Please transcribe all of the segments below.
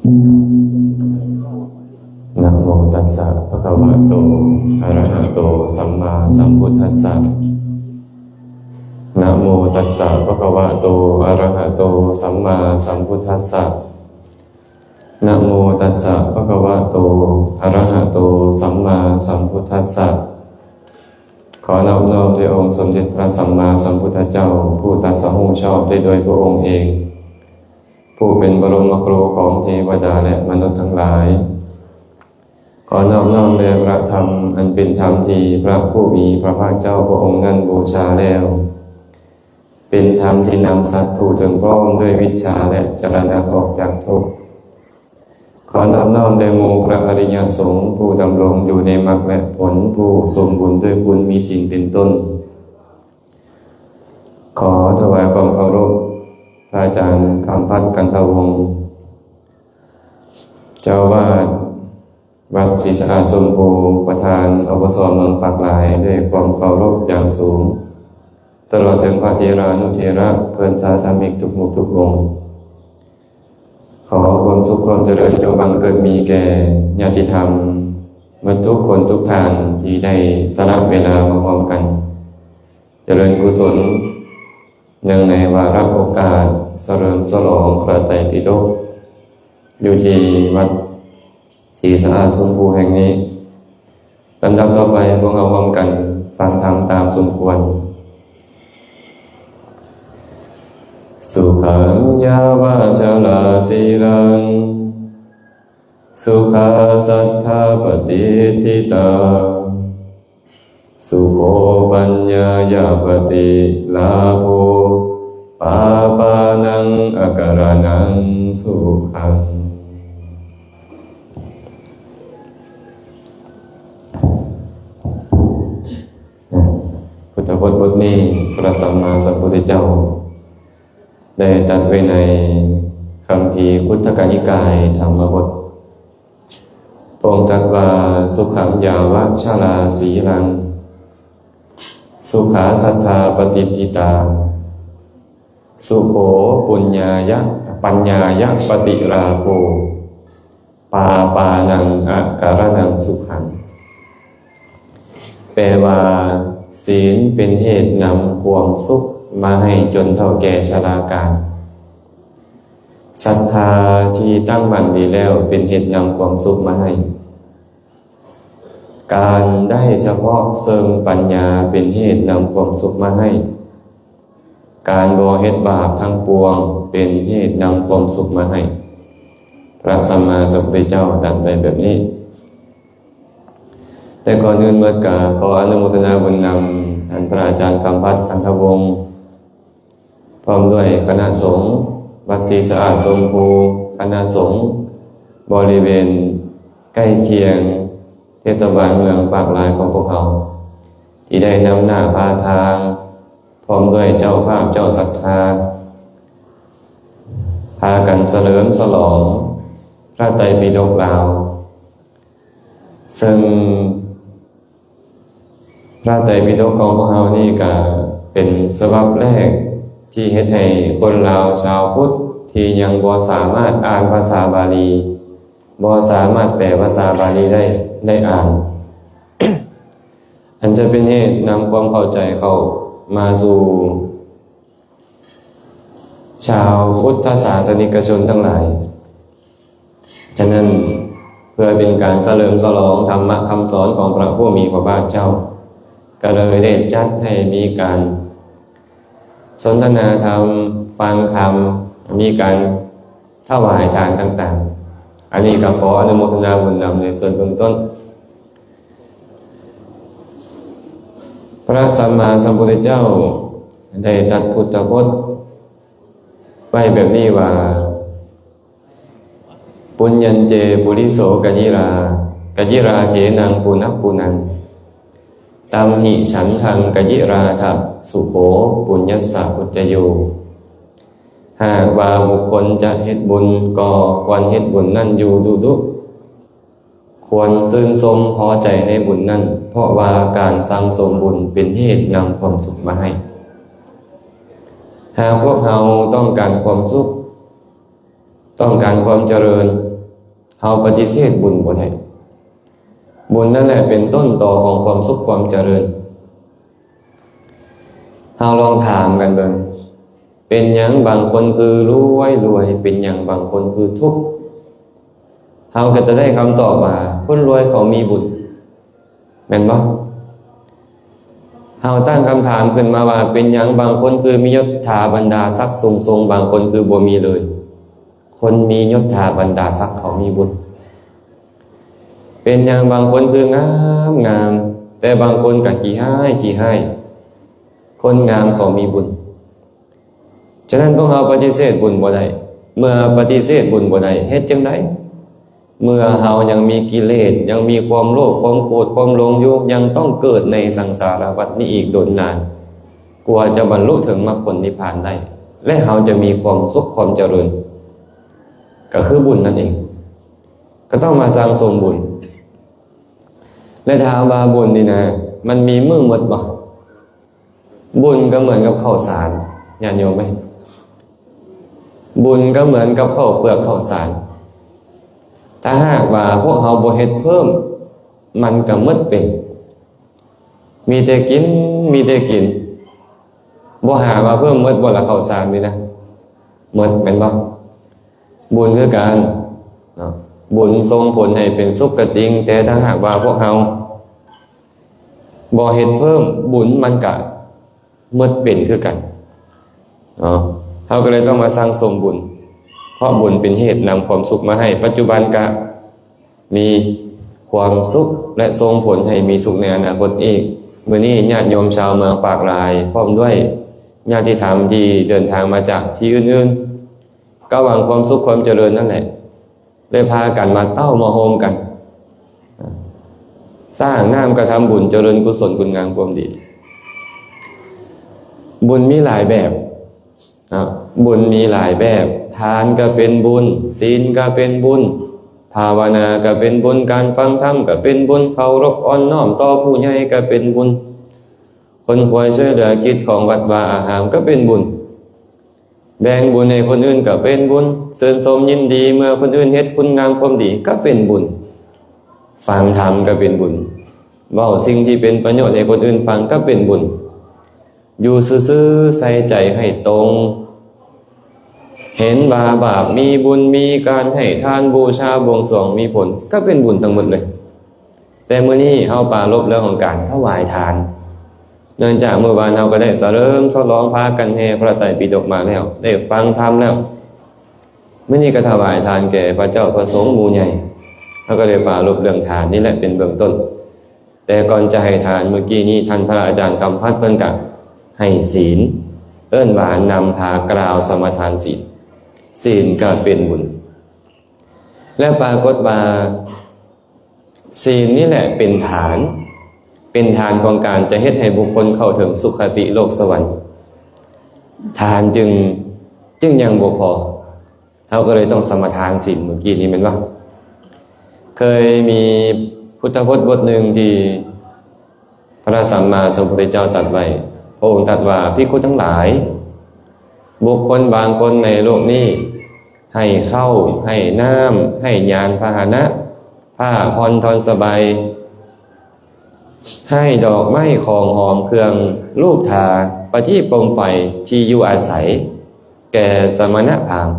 ນະໂມຕັດສະ ພະຄະວະໂຕ ອະຣະຫະໂຕ ສຳມາສຳພຸດທັດສະ. ນະໂມຕັດສະ ພະຄະວະໂຕ ອະຣະຫະໂຕ ສຳມາສຳພຸດທັດສະ. ນະໂມຕັດສະ ພະຄະວະໂຕ ອະຣະຫະໂຕ ສຳມາສຳພຸດທັດສະ. ຂໍນອບນ້ອມແດ່ອົງສົມເດັດພະສຳມາສຳພຸດທະເຈົ້າ ຜູ້ຕັດສະຮູ້ຊອບໄດ້ດ້ວຍພະອົງເອງ, ຜູ້ເປັນບະລົມມະຄູຂອງເທວະດາ ແລະ ມະນຸດທັງຫຼາຍ. ຂໍນອບນ້ອມແດ່ພະທຳ ອັນເປັນທຳທີ່ພະຜູ້ມີພະພາກເຈົ້າພະອົງນັ້ນບູຊາແລ້ວ, ເປັນທຳທີ່ນຳສັດຜູ້ເຖິງພ້ອມດ້ວຍວິດຊາ ແລະ ຈະລະນະອອກຈາກທຸກ. ຂໍນອບນ້ອມແດ່ໝູ່ພະອະລິຍະສົງ ຜູ້ດຳລົງຢູ່ໃນມັກ ແລະ ຜົນ, ຜູ້ສົມບູນດ້ວຍຄຸນມີສິນເປັນຕົ້ນ. ຂໍຖວາຍຄວາມເຄົາລົບພະອາຈານຄຳພັດ ກັນທະວົງ, ເຈົ້າອາວາດວັດສີສະອາດຊົມພູ, ປະທານ ອບສ ເມືອງປາກລາຍ, ດ້ວຍຄວາມເຄົາລົບຢ່າງສູງ, ຕະຫຼອດເຖິງພະເຖລານຸເຖລະ, ເພື່ອນສາທະມິກທຸກຮູບທຸກອົງ. ຂໍຄວາມສຸກຄວາມຈະເລີນຈົ່ງບັງເກີດມີແກ່ຍາດຕິທຳໝົດທຸກຄົນທຸກທ່ານ ທີ່ໄດ້ສະຫຼະເວລາມາຮ່ວມກັນຈະເລີນກຸສົນ ເນື່ອງໃນວາລະໂອກາດສະເຫຼີມສະຫຼອງພະໄຕປິດົກ ຢູ່ທີ່ວັດ ສີສະອາດຊົມພູແຫ່ງນີ້. ລຳດັບຕໍ່ໄປ ພວກເຮົາຮ່ວມກັນຟັງທຳຕາມສົມຄວນ. ສຸຂັງ ຍາວະ ຊະລາ ສີລັງ ສຸຂາ ສັດຖາ ປະຕິດທິຕາ ສຸໂຂ ປັນຍາຍະ ປະຕິລາໂພ ປາປານັງ ອາກາລານັງ ສຸຂັງ. ພຸດທະບົດບົດນີ້ ພະສຳມາສຳພຸດທະເຈົ້າ ໄດ້ຕັດໄວ້ໃນຄຳພີຄຸດທະກະນິກາຍທຳມະບົດ. ພະອົງຕັດວ່າ ສຸຂັງ ຍາວະ ຊະລາ ສີລັງ ສຸຂາ ສັດຖາ ປະຕິດທິຕາ ສຸໂຂ ປຸນຍາຍະ ປັນຍາຍະ ປະຕິລາໂພ ປາປານັງ ອາກາລານັງ ສຸຂັງ. ແປວ່າ ສີນເປັນເຫດນຳຄວາມສຸກມາໃຫ້ຈົນເຖົ້າແກ່ຊະລາການ. ສັດທາທີ່ຕັ້ງໝັ້ນດີແລ້ວເປັນເຫດນຳຄວາມສຸກມາໃຫ້. ການໄດ້ສະເພາະເຊິ່ງປັນຍາເປັນເຫດນຳຄວາມສຸກມາໃຫ້. ການບໍ່ເຮັດບາບທັງປວງເປັນເຫດນຳຄວາມສຸກມາໃຫ້. ພະສຳມາສຳພຸດທະເຈົ້າຕັດໄວ້ແບບນີ້. ແຕ່ກ່ອນອື່ນໝົດກະຂໍອະນຸໂມທະນາບຸນນຳທ່ານພະອາຈານຄຳພັດ ຄັນທະວົງ ພ້ອມດ້ວຍຄະນະສົງ ວັດສີສະອາດຊົມພູ, ຄະນະສົງບໍລິເວນໃກ້ຄຽງເທດສະບານເມືອງປາກລາຍຂອງພວກເຮົາ ທີ່ໄດ້ນຳໜ້າພາທາງ ພ້ອມດ້ວຍເຈົ້າພາບເຈົ້າສັດທາ ພາກັນສະເຫຼີມສະຫຼອງພະໄຕປິດົກລາວ ເຊິ່ງ ພະໄຕປິດົກຂອງພວກເຮົານີ້ກະເປັນສະບັບແລກທີ່ເຮັດໃຫ້ຄົນລາວຊາວພຸດທີ່ຍັງບໍ່ສາມາດອ່ານພາສາບາລີ, ບໍ່ສາມາດແປພາສາບາລີໄດ້, ໄດ້ອ່ານ. ອັນຈະເປັນເຫດນຳຄວາມເຂົ້າໃຈເຂົ້າມາສູ່ ຊາວພຸດທະສາສະນິກະຊົນທັງຫຼາຍ. ສະນັ້ນ, ເພື່ອເປັນການສະເຫຼີມສະຫຼອງທຳມະຄຳສອນຂອງພະຜູ້ມີພະພາກເຈົ້າ, ກໍເລີຍໄດ້ຈັດໃຫ້ມີການສົນທະນາທຳ, ຟັງທຳ, ມີການຖວາຍທານຕ່າງໆ. ອັນນີ້ກໍຂໍອະນຸໂມທະນາບຸນນຳໃນສ່ວນເບື້ອງຕົ້ນ. ພະສຳມາສຳພຸດທະເຈົ້າໄດ້ຕັດພຸດທະພົດໄວ້ແບບນີ້ວ່າ, ປຸນຍັນເຈ ປຸລິໂສ ກະຢິຣາ, ກະຢິຣາເຂນັງ ປຸນະປຸນະ, ຕັມຫິ ສັນທັງ ກະຢິຣາທະ, ສຸໂຂ ປຸນຍັດສະ ອຸດຈະໂຍ. ຫາກວ່າບຸກຄົນຈະເຮັດບຸນ, ກໍຄວນເຮັດບຸນນັ້ນຢູ່ດຸໆ. ຄວນຊື່ນຊົມພໍໃຈໃນບຸນນັ້ນ, ເພາະວ່າການສັ່ງສົມບຸນເປັນເຫດນຳຄວາມສຸກມາໃຫ້. ຫາກພວກເຮົາຕ້ອງການຄວາມສຸກ, ຕ້ອງການຄວາມຈະເລີນ, ເຮົາປະຕິເສດບຸນບໍ່ໄດ້. ບຸນນັ້ນແຫຼະເປັນຕົ້ນຕໍຂອງຄວາມສຸກຄວາມຈະເລີນ. ເຮົາລອງຖາມກັນເບິ່ງ, ເປັນຫຍັງບາງຄົນຄືລວຍໆ? ເປັນຫຍັງບາງຄົນຄືທຸກ? ເຮົາກໍຈະໄດ້ຄຳຕອບວ່າ ຄົນລວຍເຂົາມີບຸນ. ແມ່ນບໍ່? ເຮົາຕັ້ງຄຳຖາມຂຶ້ນມາວ່າ ເປັນຫຍັງບາງຄົນຄືມີຍົດຖາບັນດາສັກສູງສົ່ງ, ບາງຄົນຄືບໍ່ມີເລີຍ? ຄົນມີຍົດຖາບັນດາສັກເຂົາມີບຸນ. ເປັນຫຍັງບາງຄົນຄືງາມໆ, ແຕ່ບາງຄົນກໍຂີ້ຮ້າຍ, ຂີ້ຮ້າຍ? ຄົນງາມເຂົາມີບຸນ. ສະນັ້ນພວກເຮົາປະຕິເສດບຸນບໍ່ໄດ້. ເມື່ອປະຕິເສດບຸນບໍ່ໄດ້ ເຮັດຈັ່ງໃດ? ເມື່ອເຮົາຍັງມີກິເລດ, ຍັງມີຄວາມໂລບ, ຄວາມໂກດ, ຄວາມຫຼົງຢູ່, ຍັງຕ້ອງເກີດໃນສັງສາລະວັດນີ້ອີກດົນນານ, ກວ່າຈະບັນລຸເຖິງມັກຜົນນິບພານໄດ້ ແລະ ເຮົາຈະມີຄວາມສຸກຄວາມຈະເລີນ, ກໍຄືບຸນນັ້ນເອງ. ກໍຕ້ອງມາສັ່ງສົມບຸນ. ແລະ ຖາມວ່າບຸນນີ້ນະ ມັນມີມື້ໝົດບໍ່? ບຸນກໍເໝືອນກັບເຂົ້າສານ, ຍາດໂຍມເອີຍ, ບຸນກໍເໝືອນກັບເຂົ້າເປືອກເຂົ້າສານ. ຖ້າຫາກວ່າພວກເຮົາບໍ່ເຮັດເພີ່ມ, ມັນກໍໝົດເປັນ, ມີແຕ່ກິນ, ມີແຕ່ກິນ. ບໍ່ຫາວ່າເພີ່ມໝົດບໍ່ລະເຂົ້າສານນີ້ນະ? ໝົດແມ່ນບໍ່? ບຸນຄືກັນເນາະ, ບຸນສົ່ງຜົນໃຫ້ເປັນສຸກກໍຈິງ, ແຕ່ຖ້າຫາກວ່າພວກເຮົາບໍ່ເຮັດເພີ່ມ, ບຸນມັນກະໝົດເປັນຄືກັນເນາະ. ເຮົາກໍເລີຍຕ້ອງມາສັ່ງສົມບຸນ, ເພາະບຸນເປັນເຫດນຳຄວາມສຸກມາໃຫ້. ປັດຈຸບັນກະມີຄວາມສຸກ ແລະ ສົ່ງຜົນໃຫ້ມີສຸກໃນອະນາຄົດອີກ. ມື້ນີ້ຍາດໂຍມຊາວເມືອງປາກລາຍ ພ້ອມດ້ວຍຍາດຕິທຳທີ່ເດີນທາງມາຈາກທີ່ອື່ນໆ ກໍຫວັງຄວາມສຸກຄວາມຈະເລີນນັ້ນແຫຼະ, ໄດ້ພາກັນມາເຕົ້າມາໂຮມກັນ ສ້າງນ້ຳກະທຳບຸນ, ຈະເລີນກຸສົນຄຸນງາມຄວາມດີ. ບຸນມີຫຼາຍແບບເນາະ, ບຸນມີຫຼາຍແບບ, ທານກະເປັນບຸນ, ສິນກະເປັນບຸນ, ພາວະນາກະເປັນບຸນ, ການຟັງທຳກະເປັນບຸນ, ເຄົາລົບອ່ອນນ້ອມຕໍ່ຜູ້ໃຫຍ່ກະເປັນບຸນ, ຂົນຂວາຍຊ່ວຍເຫຼືອກິດຂອງວັດວາອາຮາມກະເປັນບຸນ. ແບ່ງບຸນໃຫ້ຄົນອື່ນກໍເປັນບຸນ, ຊື່ນຊົມຍິນດີເມື່ອຄົນອື່ນເຮັດຄຸນງາມຄວາມດີກໍເປັນບຸນ, ຟັງທຳກໍເປັນບຸນ, ເວົ້າສິ່ງທີ່ເປັນປະໂຫຍດໃຫ້ຄົນອື່ນຟັງກໍເປັນບຸນ, ຢູ່ຊື່ໆ ໃສ່ໃຈໃຫ້ຕົງ, ເຫັນວ່າບາບມີບຸນ, ມີການໃຫ້ທານ, ບູຊາ, ບວງສວງ, ມີຜົນ, ກໍເປັນບຸນທັງໝົດເລີຍ. ແຕ່ມື້ນີ້ເຮົາປາລົບເລື່ອງຂອງການຖວາຍທານ. ເນື່ອງຈາກມື້ວານເຮົາກໍໄດ້ສະເຫຼີມສະຫຼອງພາກັນແຫ່ພະໄຕປິດົກມາແລ້ວ, ໄດ້ຟັງທຳແລ້ວ, ມື້ນີ້ກໍຖວາຍທານແກ່ພະເຈົ້າພະສົງໝູ່ໃຫຍ່. ເຮົາກໍໄດ້ປາລົບເລື່ອງທານນີ້ແຫຼະເປັນເບື້ອງຕົ້ນ. ແຕ່ກ່ອນຈະໃຫ້ທານ ມື້ກີ້ນີ້ທ່ານພະອາຈານຄຳພັດເພິ່ນກະໃຫ້ສິນ, ເອີ້ນວ່ານຳພາກ່າວສະມາທານສິນ. ສິນກະເປັນບຸນ. ແລະ ປາກົດວ່າ ສິນນີ້ແຫຼະເປັນຖານ, ເປັນຖານຂອງການຈະເຮັດໃຫ້ບຸກຄົນເຂົ້າເຖິງສຸຄະຕິໂລກສະຫວັນ. ທານຈຶ່ງ, ຈຶ່ງຍັງບໍ່ພໍ. ເຮົາກໍເລີຍຕ້ອງສະມາທານສິນມື້ກີ້ນີ້ແມ່ນບໍ່? ເຄີຍມີພຸດທະພົດບົດໜຶ່ງທີ່ ພະສຳມາສຳພຸດທະເຈົ້າຕັດໄວ້, ພະອົງຕັດວ່າ, ພິກຂຸທັງຫຼາຍ, ບຸກຄົນບາງຄົນໃນໂລກນີ້ ໃຫ້ເຂົ້າ, ໃຫ້ນ້ຳ, ໃຫ້ຍານພາຫະນະ, ຜ້າຜ່ອນທ່ອນສະບາຍ, ໃຫ້ດອກໄມ້ຂອງຫອມເຄື່ອງລູບທາ, ປະທີບໂຄມໄຟ, ທີ່ຢູ່ອາໄສແກ່ສະມະນະພາມ.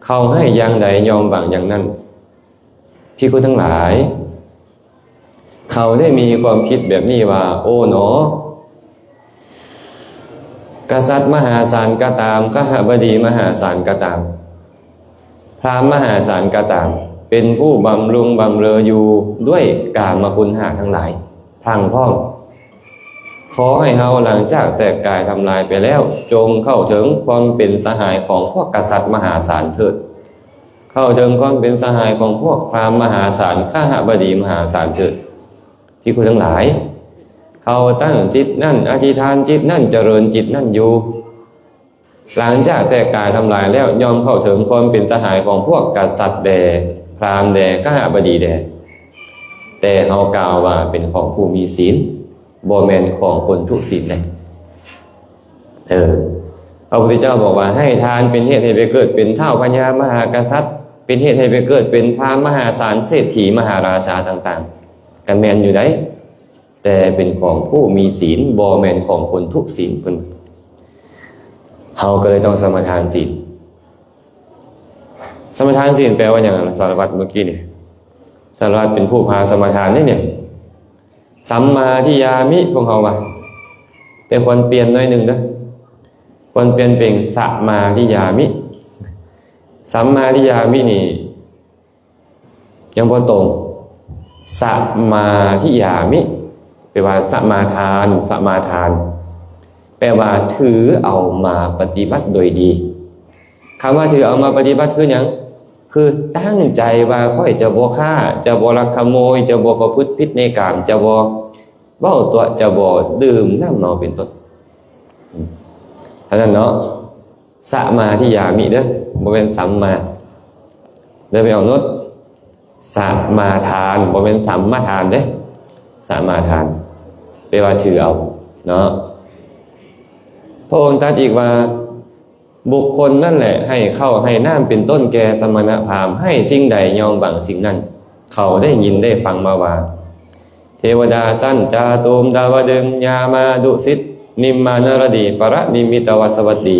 ເຂົາໃຫ້ຢ່າງໃດຍ່ອມຫວັງຢ່າງນັ້ນ, ພິກຂຸທັງຫຼາຍ. ເຂົາໄດ້ມີຄວາມຄິດແບບນີ້ວ່າ, ໂອ້ໜໍ, ກະສັດມະຫາສານກໍຕາມ, ຄະຫະບະດີມະຫາສານກໍຕາມ, ພຣາມມະຫາສານກໍຕາມ, ເປັນຜູ້ບຳລຸງບຳເລີຢູ່ດ້ວຍກາມະຄຸນຫ້າທັງຫຼາຍ ພລັງພ້ອມ. ຂໍໃຫ້ເຮົາຫຼັງຈາກແຕກກາຍທຳລາຍໄປແລ້ວ, ຈົ່ງເຂົ້າເຖິງຄວາມເປັນສະຫາຍຂອງພວກກະສັດມະຫາສານເຖີດ. ເຂົ້າເຖິງຄວາມເປັນສະຫາຍຂອງພວກພຣາມມະຫາສານ, ຄະຫະບະດີມະຫາສານເຖີດ. ພິກຂຸທັງຫຼາຍ, ເຂົາຕັ້ງຈິດນັ້ນ, ອະທິຖານຈິດນັ້ນ, ຈະເລີນຈິດນັ້ນຢູ່. ຫຼັງຈາກແຕກກາຍທຳລາຍແລ້ວ, ຍ່ອມເຂົ້າເຖິງຄວາມເປັນສະຫາຍຂອງພວກກະສັດແດ່, ພຣາມແດ່, ຄະຫະບະດີແດ່. ແຕ່ເຮົາກ່າວວ່າເປັນຂອງຜູ້ມີສິນ, ບໍ່ແມ່ນຂອງຄົນທຸສິນເດ້. ເອີ, ພະພຸດທະເຈົ້າບອກວ່າ ໃຫ້ທານເປັນເຫດໃຫ້ໄປເກີດເປັນທ້າວພະຍາມະຫາກະສັດ, ເປັນເຫດໃຫ້ໄປເກີດເປັນພາມະຫາສານ ເສດຖີມະຫາລາຊາຕ່າງໆ ກໍແມ່ນຢູ່ໃດ໋ ແຕ່ເປັນຂອງຜູ້ມີສິນ ບໍ່ແມ່ນຂອງຄົນທຸສິນ ເພິ່ນ ເຮົາກໍເລີຍຕ້ອງສະມາທານສິນ. ສະມາທານສິນແປວ່າຫຍັງ ສາລະວັດ ເມື່ອກີ້ນີ້? ສາລະວັດເປັນຜູ້ພາສະມາທານເດ້ນີ້. ສຳມາທິຍາມິ ພວກເຮົາວ່າ ແຕ່ຄວນປ່ຽນໜ້ອຍໜຶ່ງເດີ້ ຄວນປ່ຽນເປັນສະມາທິຍາມິ. ສຳມາທິຍາມິນີ້ຍັງບໍ່ຕົງ. ສະມາທິຍາມິ ແປວ່າສະມາທານ ສະມາທານ ແປວ່າຖືເອົາມາປະຕິບັດໂດຍດີ. ຄຳວ່າຖືເອົາມາປະຕິບັດຄືຫຍັງ? ຄືຕັ້ງໃຈວ່າຂ້ອຍຈະບໍ່ຂ້າ, ຈະບໍ່ລັກຂະໂມຍ, ຈະບໍ່ປະພຶດຜິດໃນກາມ, ຈະບໍ່ເວົ້າຕົວະ, ຈະບໍ່ດື່ມນ້ຳເມົາເປັນຕົ້ນ. ອືມ ເທົ່ານັ້ນເນາະ. ສະມາທິຍາມິເດີ້ ບໍ່ແມ່ນສຳມາເດີ້ ໄປອອກໂນດ. ສະມາທານ ບໍ່ແມ່ນສຳມາທານເດ້. ສະມາທານ ແປວ່າຖືເອົາເນາະ. ພະອົງຕັດອີກວ່າ ບຸກຄົນນັ້ນແຫຼະໃຫ້ເຂົ້າໃຫ້ນ້ຳເປັນຕົ້ນແກ່ສະມະນະພາມ, ໃຫ້ສິ່ງໃດຍອມຫວັງສິ່ງນັ້ນ. ເຂົາໄດ້ຍິນໄດ້ຟັງມາວ່າ ເທວະດາຊັ້ນຈາຕຸມ ດາວະດຶງ ຍາມາ ດຸສິດ ນິມມານະລະດີ ປະລະນິມມິດຕະວັດສະວັດດີ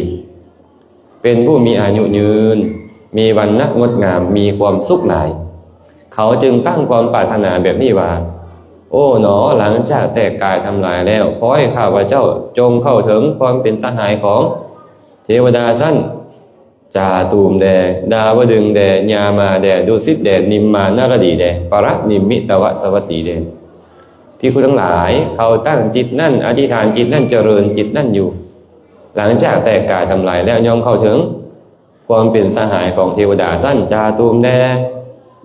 ເປັນຜູ້ມີອາຍຸຍືນ, ມີວັນນະງົດງາມ, ມີຄວາມສຸກຫຼາຍ. ເຂົາຈຶ່ງຕັ້ງຄວາມປາດຖະໜາແບບນີ້ວ່າ ໂອ້ໜໍ, ຫຼັງຈາກແຕກກາຍທຳລາຍແລ້ວ, ຂໍໃຫ້ຂ້າພະເຈົ້າຈົ່ງເຂົ້າເຖິງຄວາມເປັນສະຫາຍຂອງເທວະດາຊັ້ນຈາຕຸມແດ່, ດາວະດຶງແດ່, ຍາມາແດ່, ດຸສິດແດ່, ນິມມານະລະດີແດ່, ປະລະນິມມິດຕະວະສະວັດດີແດ່. ພິກຂຸທັງຫຼາຍ, ເຂົາຕັ້ງຈິດນັ້ນ, ອະທິຖານຈິດນັ້ນ, ຈະເລີນຈິດນັ້ນຢູ່. ຫຼັງຈາກແຕກກາຍທຳລາຍແລ້ວ, ຍ່ອມເຂົ້າເຖິງຄວາມເປັນສະຫາຍຂອງເທວະດາຊັ້ນຈາຕຸມແດ່,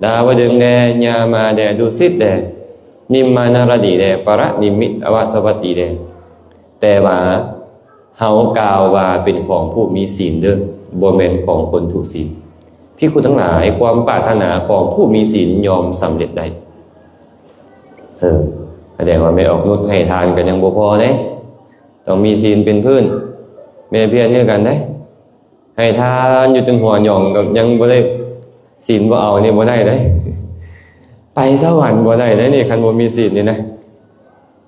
ດາວະດຶງແດ່, ຍາມາແດ່, ດຸສິດແດ່, ນິມມານະລະດີແດ່, ປະລະນິມມິດຕະວະສະວັດດີແດ່. ແຕ່ວ່າເຮົາກ່າວວ່າເປັນຂອງຜູ້ມີສິນເດີ້, ບໍ່ແມ່ນຂອງຄົນທຸສິນ. ພິກຂຸທັງຫຼາຍ, ຄວາມປາດຖະໜາຂອງຜູ້ມີສິນຍ່ອມສຳເລັດໄດ້. ເອີ ສະແດງວ່າແມ່ອອກນຸດໃຫ້ທານກໍຍັງບໍ່ພໍເດ້, ຕ້ອງມີສິນເປັນພື້ນ. ແມ່ພຽນຄືກັນເດ້, ໃຫ້ທານຢູ່ຈົນຫົວຫຍ້ອງກໍຍັງບໍ່ໄດ້, ສິນບໍ່ເອົານີ້ບໍ່ໄດ້ເດ້, ໄປສະຫວັນບໍ່ໄດ້ເດ້ນີ້, ຄັນບໍ່ມີສິນນີ້ນະ.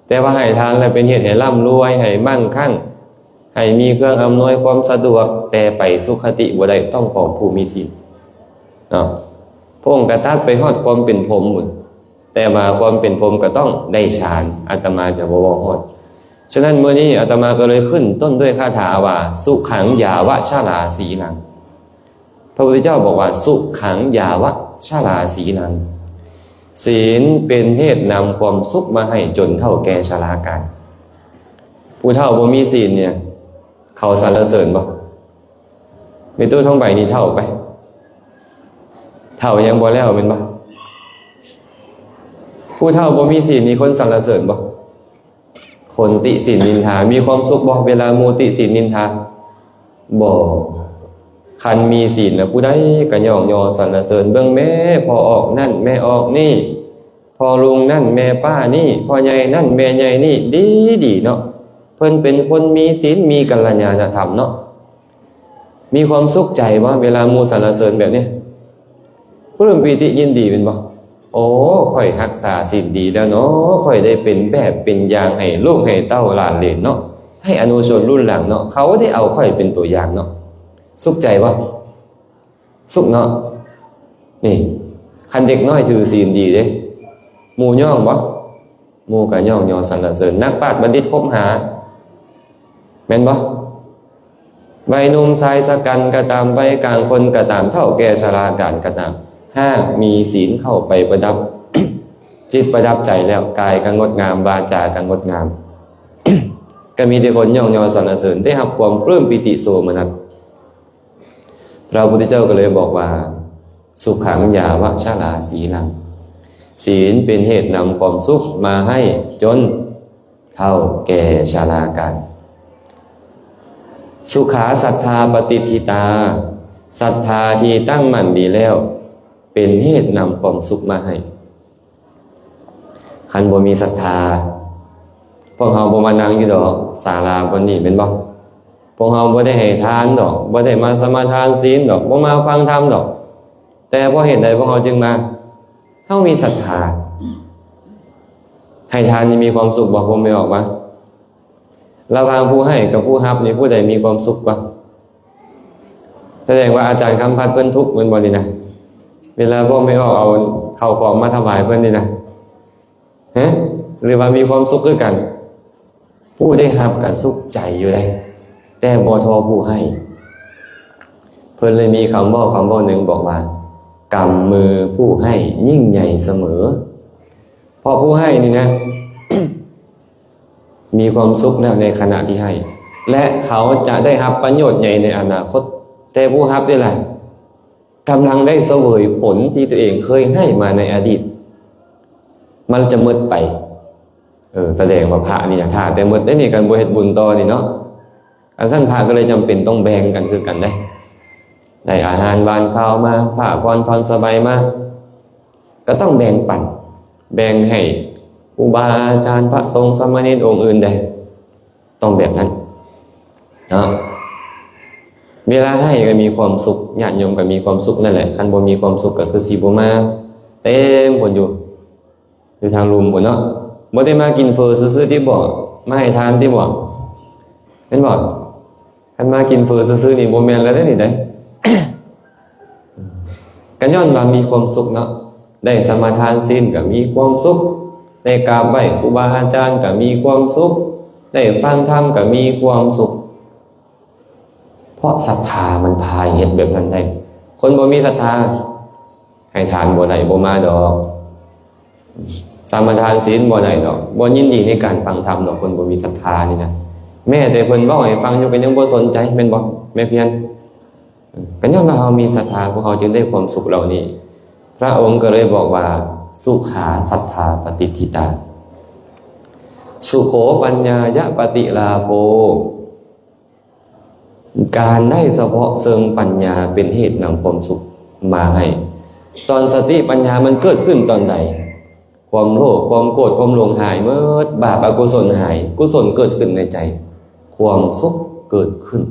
ແຕ່ວ່າໃຫ້ທານແລ້ວເປັນເຫດໃຫ້ລ່ຳລວຍ, ໃຫ້ໝັ້ງຄັ່ງ, ໃຫ້ມີເຄື່ອງອຳນວຍຄວາມສະດວກ, ແຕ່ໄປສຸຄະຕິບໍ່ໄດ້, ຕ້ອງຂອງຜູ້ມີສິນເນາະ. ພະອົງກະຕັດໄປຮອດຄວາມເປັນພົມພຸ້ນ, ແຕ່ວ່າຄວາມເປັນພົມກໍຕ້ອງໄດ້ฌານ, ອາດຕະມາຈະບໍ່ເວົ້າຮອດ. ສະນັ້ນ ມື້ນີ້ອາດຕະມາກໍເລີຍຂຶ້ນຕົ້ນດ້ວຍຄາຖາວ່າ ສຸຂັງຢາວະຊະລາສີລັງ. ພະພຸດທະເຈົ້າບອກວ່າ ສຸຂັງຢາວະຊະລາສີລັງ. ສິນເປັນເຫດນຳຄວາມສຸກມາໃຫ້ຈົນເຖົ້າແກ່ຊະລາການ. ຜູ້ເຖົ້າບໍ່ມີສິນເນຍ ເຂົາສັນລະເສີນບໍ່? ແມ່ຕູ້ທອງໃບນີ້ເຖົ້າໄປ, ເຖົ້າຍັງບໍ່ແລ້ວແມ່ນບໍ່? ຜູ້ເຖົ້າບໍ່ມີສິນນີ້ຄົນສັນລະເສີນບໍ່? ຄົນຕິສິນນິນທາ. ມີຄວາມສຸກບໍ່ເວລາໝູ່ຕິສິນນິນທາ? ບໍ່. ຄັນມີສິນແລ້ວ ຜູ້ໃດກໍຍ້ອງຍໍສັນລະເສີນ. ເບິ່ງແມ້ພໍ່ອອກນັ້ນແມ່ອອກນີ້, ພໍ່ລຸງນັ້ນແມ່ປ້ານີ້, ພໍ່ໃຫຍ່ນັ້ນແມ່ໃຫຍ່ນີ້, ດີໆເນາະ. ເພິ່ນເປັນຄົນມີສິນ, ມີກັນລະຍານະທຳເນາະ. ມີຄວາມສຸກໃຈບໍ່ເວລາໝູ່ສັນລະເສີນແບບນີ້? ປຶ້ມປີຕິຍິນດີແມ່ນບໍ່? ໂອ້ ຂ້ອຍຮັກສາສິນດີແລ້ວເນາະ, ຂ້ອຍໄດ້ເປັນແບບເປັນຢ່າງໃຫ້ລູກໃຫ້ເຕົ້າຫຼານເຫຼນເນາະ, ໃຫ້ອະນຸຊົນລຸ້ນຫຼັງເນາະ, ເຂົາໄດ້ເອົາຂ້ອຍເປັນຕົວຢ່າງເນາະ. ສຸກໃຈບໍ່? ສຸກເນາະ. ນີ້ ຄັນເດັກນ້ອຍຖືສິນດີເດ້, ໝູ່ຍ້ອງບໍ່? ໝູ່ກໍຍ້ອງຍໍສັນລະເສີນ. ນັກປາດບັນດິດຄົບຫາ ແມ່ນບໍ່? ໄວໜຸ່ມຊາຍຊະກັນກໍຕາມ, ໄວກາງຄົນກໍຕາມ, ເຖົ້າແກ່ຊະລາການກໍຕາມ, ຫາກມີສິນເຂົ້າໄປປະດັບຈິດປະດັບໃຈແລ້ວ, ກາຍກໍງົດງາມ, ວາຈາກໍງົດງາມ, ກໍມີແຕ່ຄົນຍ້ອງຍໍສັນລະເສີນ, ໄດ້ຮັບຄວາມປຶ້ມປີຕິໂສມະນັດ. ພະພຸດທະເຈົ້າກໍເລີຍບອກວ່າ ສຸຂັງຢາວະຊະລາສີລັງ. ສິນເປັນເຫດນຳຄວາມສຸກມາໃຫ້ຈົນເຖົ້າແກ່ຊະລາການ. ສຸຂາສັດທາປະຕິດຖິຕາ, ສັດທາທີ່ຕັ້ງໝັ້ນດີແລ້ວ ເປັນເຫດນຳຄວາມສຸກມາໃຫ້. ຄັນບໍ່ມີສັດທາ, ພວກເຮົາບໍ່ມານັ່ງຢູ່ດອກສາລາບ່ອນນີ້ແມ່ນບໍ່? ພວກເຮົາບໍ່ໄດ້ໃຫ້ທານດອກ, ບໍ່ໄດ້ມາສະມາທານສິນດອກ, ບໍ່ມາຟັງທຳດອກ. ແຕ່ເພາະເຫດໃດພວກເຮົາຈຶ່ງມາ? ເຮົາມີສັດທາ. ໃຫ້ທານນີ້ມີຄວາມສຸກບໍ່? ບໍ່ແມ່ນອອກມາ ລະຫວ່າງຜູ້ໃຫ້ກັບຜູ້ຮັບນີ້ ຜູ້ໃດມີຄວາມສຸກກວ່າ? ສະແດງວ່າອາຈານຄຳພັດເພິ່ນທຸກແມ່ນບໍ່ນີ້ນະ? ເວລາພວກແມ່ອອກເອົາເຂົ້າຂອງມາຖວາຍເພິ່ນນີ້ນະ ຮະ? ຫຼືວ່າມີຄວາມສຸກຄືກັນ? ຜູ້ໄດ້ຮັບກໍສຸກໃຈຢູ່ເດ້ ແຕ່ບໍ່ທໍ່ຜູ້ໃຫ້. ເພິ່ນເລີຍມີຄຳເວົ້າ ຄຳເວົ້າໜຶ່ງບອກວ່າ ກຳມືຜູ້ໃຫ້ຍິ່ງໃຫຍ່ສະເໝີ. ເພາະຜູ້ໃຫ້ນີ້ນະ ມີຄວາມສຸກແລ້ວໃນຂະນະທີ່ໃຫ້ ແລະ ເຂົາຈະໄດ້ຮັບປະໂຫຍດໃຫຍ່ໃນອະນາຄົດ. ແຕ່ຜູ້ຮັບນີ້ລະ ກຳລັງໄດ້ສະເຫວີຍຜົນທີ່ຕົວເອງເຄີຍໃຫ້ມາໃນອະດີດ ມັນຈະໝົດໄປ. ເອີ ສະແດງວ່າພະນີ້ນະ ຖ້າແຕ່ໝົດໄດ້ນີ້ ຄັນບໍ່ເຮັດບຸນຕໍ່ນີ້ເນາະ. ອັນຊັ້ນພະກໍເລີຍຈຳເປັນຕ້ອງແບ່ງກັນຄືກັນເດ້. ໄດ້ອາຫານຫວານຄາວມາ ຜ້າຜ່ອນທ່ອນສະໄບມາ ກໍຕ້ອງແບ່ງປັນ ແບ່ງໃຫ້ຄູບາອາຈານ ພະສົງ ສາມະເນນອົງອື່ນແດ່. ຕ້ອງແບບນັ້ນເນາະ. ເວລາໃຫ້ກໍມີຄວາມສຸກ ຍາດໂຍມກໍມີຄວາມສຸກນັ້ນແຫຼະ. ຄັນບໍ່ມີຄວາມສຸກກໍຄືຊິບໍ່ມາ ເຕັມພຸ້ນຢູ່ ຢູ່ທາງລຸ່ມພຸ້ນເນາະ. ບໍ່ໄດ້ມາກິນເຝີຊື່ໆຕິບໍ? ມາໃຫ້ທານຕິບໍ? ແມ່ນບໍ່? ຄັນມາກິນເຝີຊື່ໆນີ້ບໍ່ແມ່ນແລ້ວເດ້ນີ້ເດ້. ກໍຍ້ອນວ່າມີຄວາມສຸກເນາະ. ໄດ້ສະມາທານສິນກໍມີຄວາມສຸກ, ໄດ້ກາບໄຫວ້ຄູບາອາຈານກໍມີຄວາມສຸກ, ໄດ້ຟັງທຳກໍມີຄວາມສຸກ. ເພາະສັດທາມັນພາໃຫ້ເຮັດແບບນັ້ນໄດ້. ຄົນບໍ່ມີສັດທາ ໃຫ້ທານບໍ່ໄດ້ ບໍ່ມາດອກ. ສະມາທານສິນບໍ່ໄດ້ດອກ, ບໍ່ຍິນດີໃນການຟັງທຳດອກ, ຄົນບໍ່ມີສັດທານີ້ນະ. ແມ້ແຕ່ເພິ່ນເວົ້າໃຫ້ຟັງຢູ່ກໍຍັງບໍ່ສົນໃຈ ແມ່ນບໍ່ ແມ່ພຽນ? ກໍຍ້ອນວ່າເຮົາມີສັດທາ ພວກເຮົາຈຶ່ງໄດ້ຄວາມສຸກເຫຼົ່ານີ້. ພະອົງກໍເລີຍບອກວ່າ ສຸຂາສັດທາປະຕິດທິຕາ ສຸໂຂປັນຍາຍະປະຕິລາໂພ. ການໄດ້ສະເພາະເຊິ່ງປັນຍາເປັນເຫດນຳຄວາມສຸກມາໃຫ້. ຕອນສະຕິປັນຍາມັນເກີດຂຶ້ນຕອນໃດ? ຄວາມໂລບ ຄວາມໂກດ ຄວາມຫຼົງຫາຍໝົດ, ບາບອະກຸສົນຫາຍ, ກຸສົນເກີດຂຶ້ນໃນໃຈ, ຄວາມສຸກເກີດຂຶ້ນ.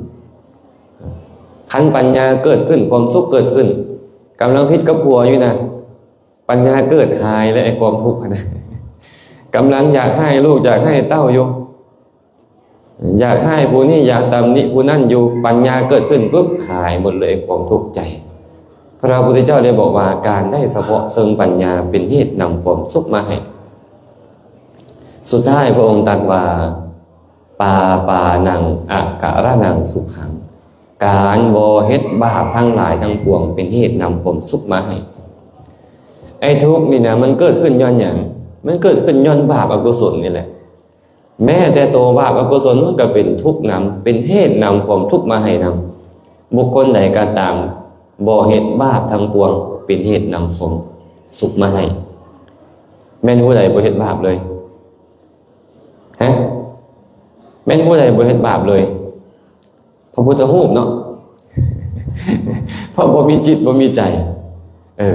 ຄັນປັນຍາເກີດຂຶ້ນ ຄວາມສຸກເກີດຂຶ້ນ, ກຳລັງຜິດກັບຜົວຢູ່ນະ, ປັນຍາເກີດ ຫາຍແລ້ວ ໄອ້ຄວາມທຸກຫັ້ນນະ. ກຳລັງຢາກຮ້າຍລູກ ຢາກຮ້າຍເຕົ້າຢູ່, ຢາກຮ້າຍຜູ້ນີ້ ຢາກຕຳໜິຜູ້ນັ້ນຢູ່, ປັນຍາເກີດຂຶ້ນປຸບ ຫາຍໝົດເລີຍຄວາມທຸກໃຈ. ພະພຸດທະເຈົ້າໄດ້ບອກວ່າ ການໄດ້ສະເພາະເຊິ່ງປັນຍາເປັນເຫດນຳຄວາມສຸກມາໃຫ້. ສຸດທ້າຍພະອົງຕັດວ່າ ປາປານັງອະກະລະນັງສຸຂັງ. ການບໍ່ເຮັດບາບທັງຫຼາຍທັງປວງເປັນເຫດນຳຄວາມສຸກມາໃຫ້. ໄອ້ທຸກນີ້ນະ ມັນເກີດຂຶ້ນຍ້ອນຫຍັງ? ມັນເກີດຂຶ້ນຍ້ອນບາບອະກຸສົນນີ້ແຫຼະ. ແມ້ແຕ່ໂຕບາບອະກຸສົນມັນກໍເປັນທຸກນຳ, ເປັນເຫດນຳຄວາມທຸກມາໃຫ້ນຳ. ບຸກຄົນໃດກໍຕາມ ບໍ່ເຮັດບາບທັງປວງ ເປັນເຫດນຳຄວາມສຸກມາໃຫ້. ແມ່ນຜູ້ໃດບໍ່ເຮັດບາບເລີຍ? ຮະ? ແມ່ນຜູ້ໃດບໍ່ເຮັດບາບເລີຍ? ພະພຸດທະຮູບເນາະ ເພາະບໍ່ມີຈິດບໍ່ມີໃຈ. ເອີ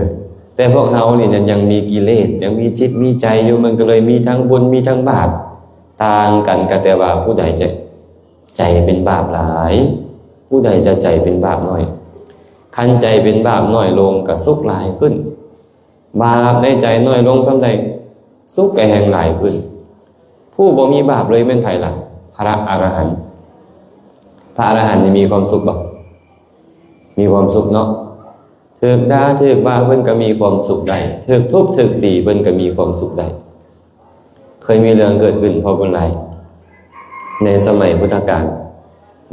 ແຕ່ພວກເຮົານີ້ຍັງ ຍັງມີກິເລດ ຍັງມີຈິດມີໃຈຢູ່, ມັນກໍເລີຍມີທັງບຸນມີທັງບາບ. ຕ່າງກັນກໍແຕ່ວ່າຜູ້ໃດຈະໃຈເປັນບາບຫຼາຍ, ຜູ້ໃດຈະໃຈເປັນບາບໜ້ອຍ. ຄັນໃຈເປັນບາບໜ້ອຍລົງກໍສຸກຫຼາຍຂຶ້ນ. ບາບໃນໃຈໜ້ອຍລົງສ່ຳໃດ ສຸກກໍແຮ່ງຫຼາຍຂຶ້ນ. ຜູ້ບໍ່ມີບາບເລີຍແມ່ນໃຜລະ? ພະອະລະຫັນ. ພະອະລະຫັນນີ້ມີຄວາມສຸກບໍ່? ມີຄວາມສຸກເນາະ. ຖືກດ່າຖືກວ່າເພິ່ນກໍມີຄວາມສຸກໄດ້, ຖືກທຸບຖືກຕີເພິ່ນກໍມີຄວາມສຸກໄດ້. ເຄີຍມີເລື່ອງເກີດຂຶ້ນ ພໍ່ບຸນຫຼາຍ. ໃນສະໄໝພຸດທະການ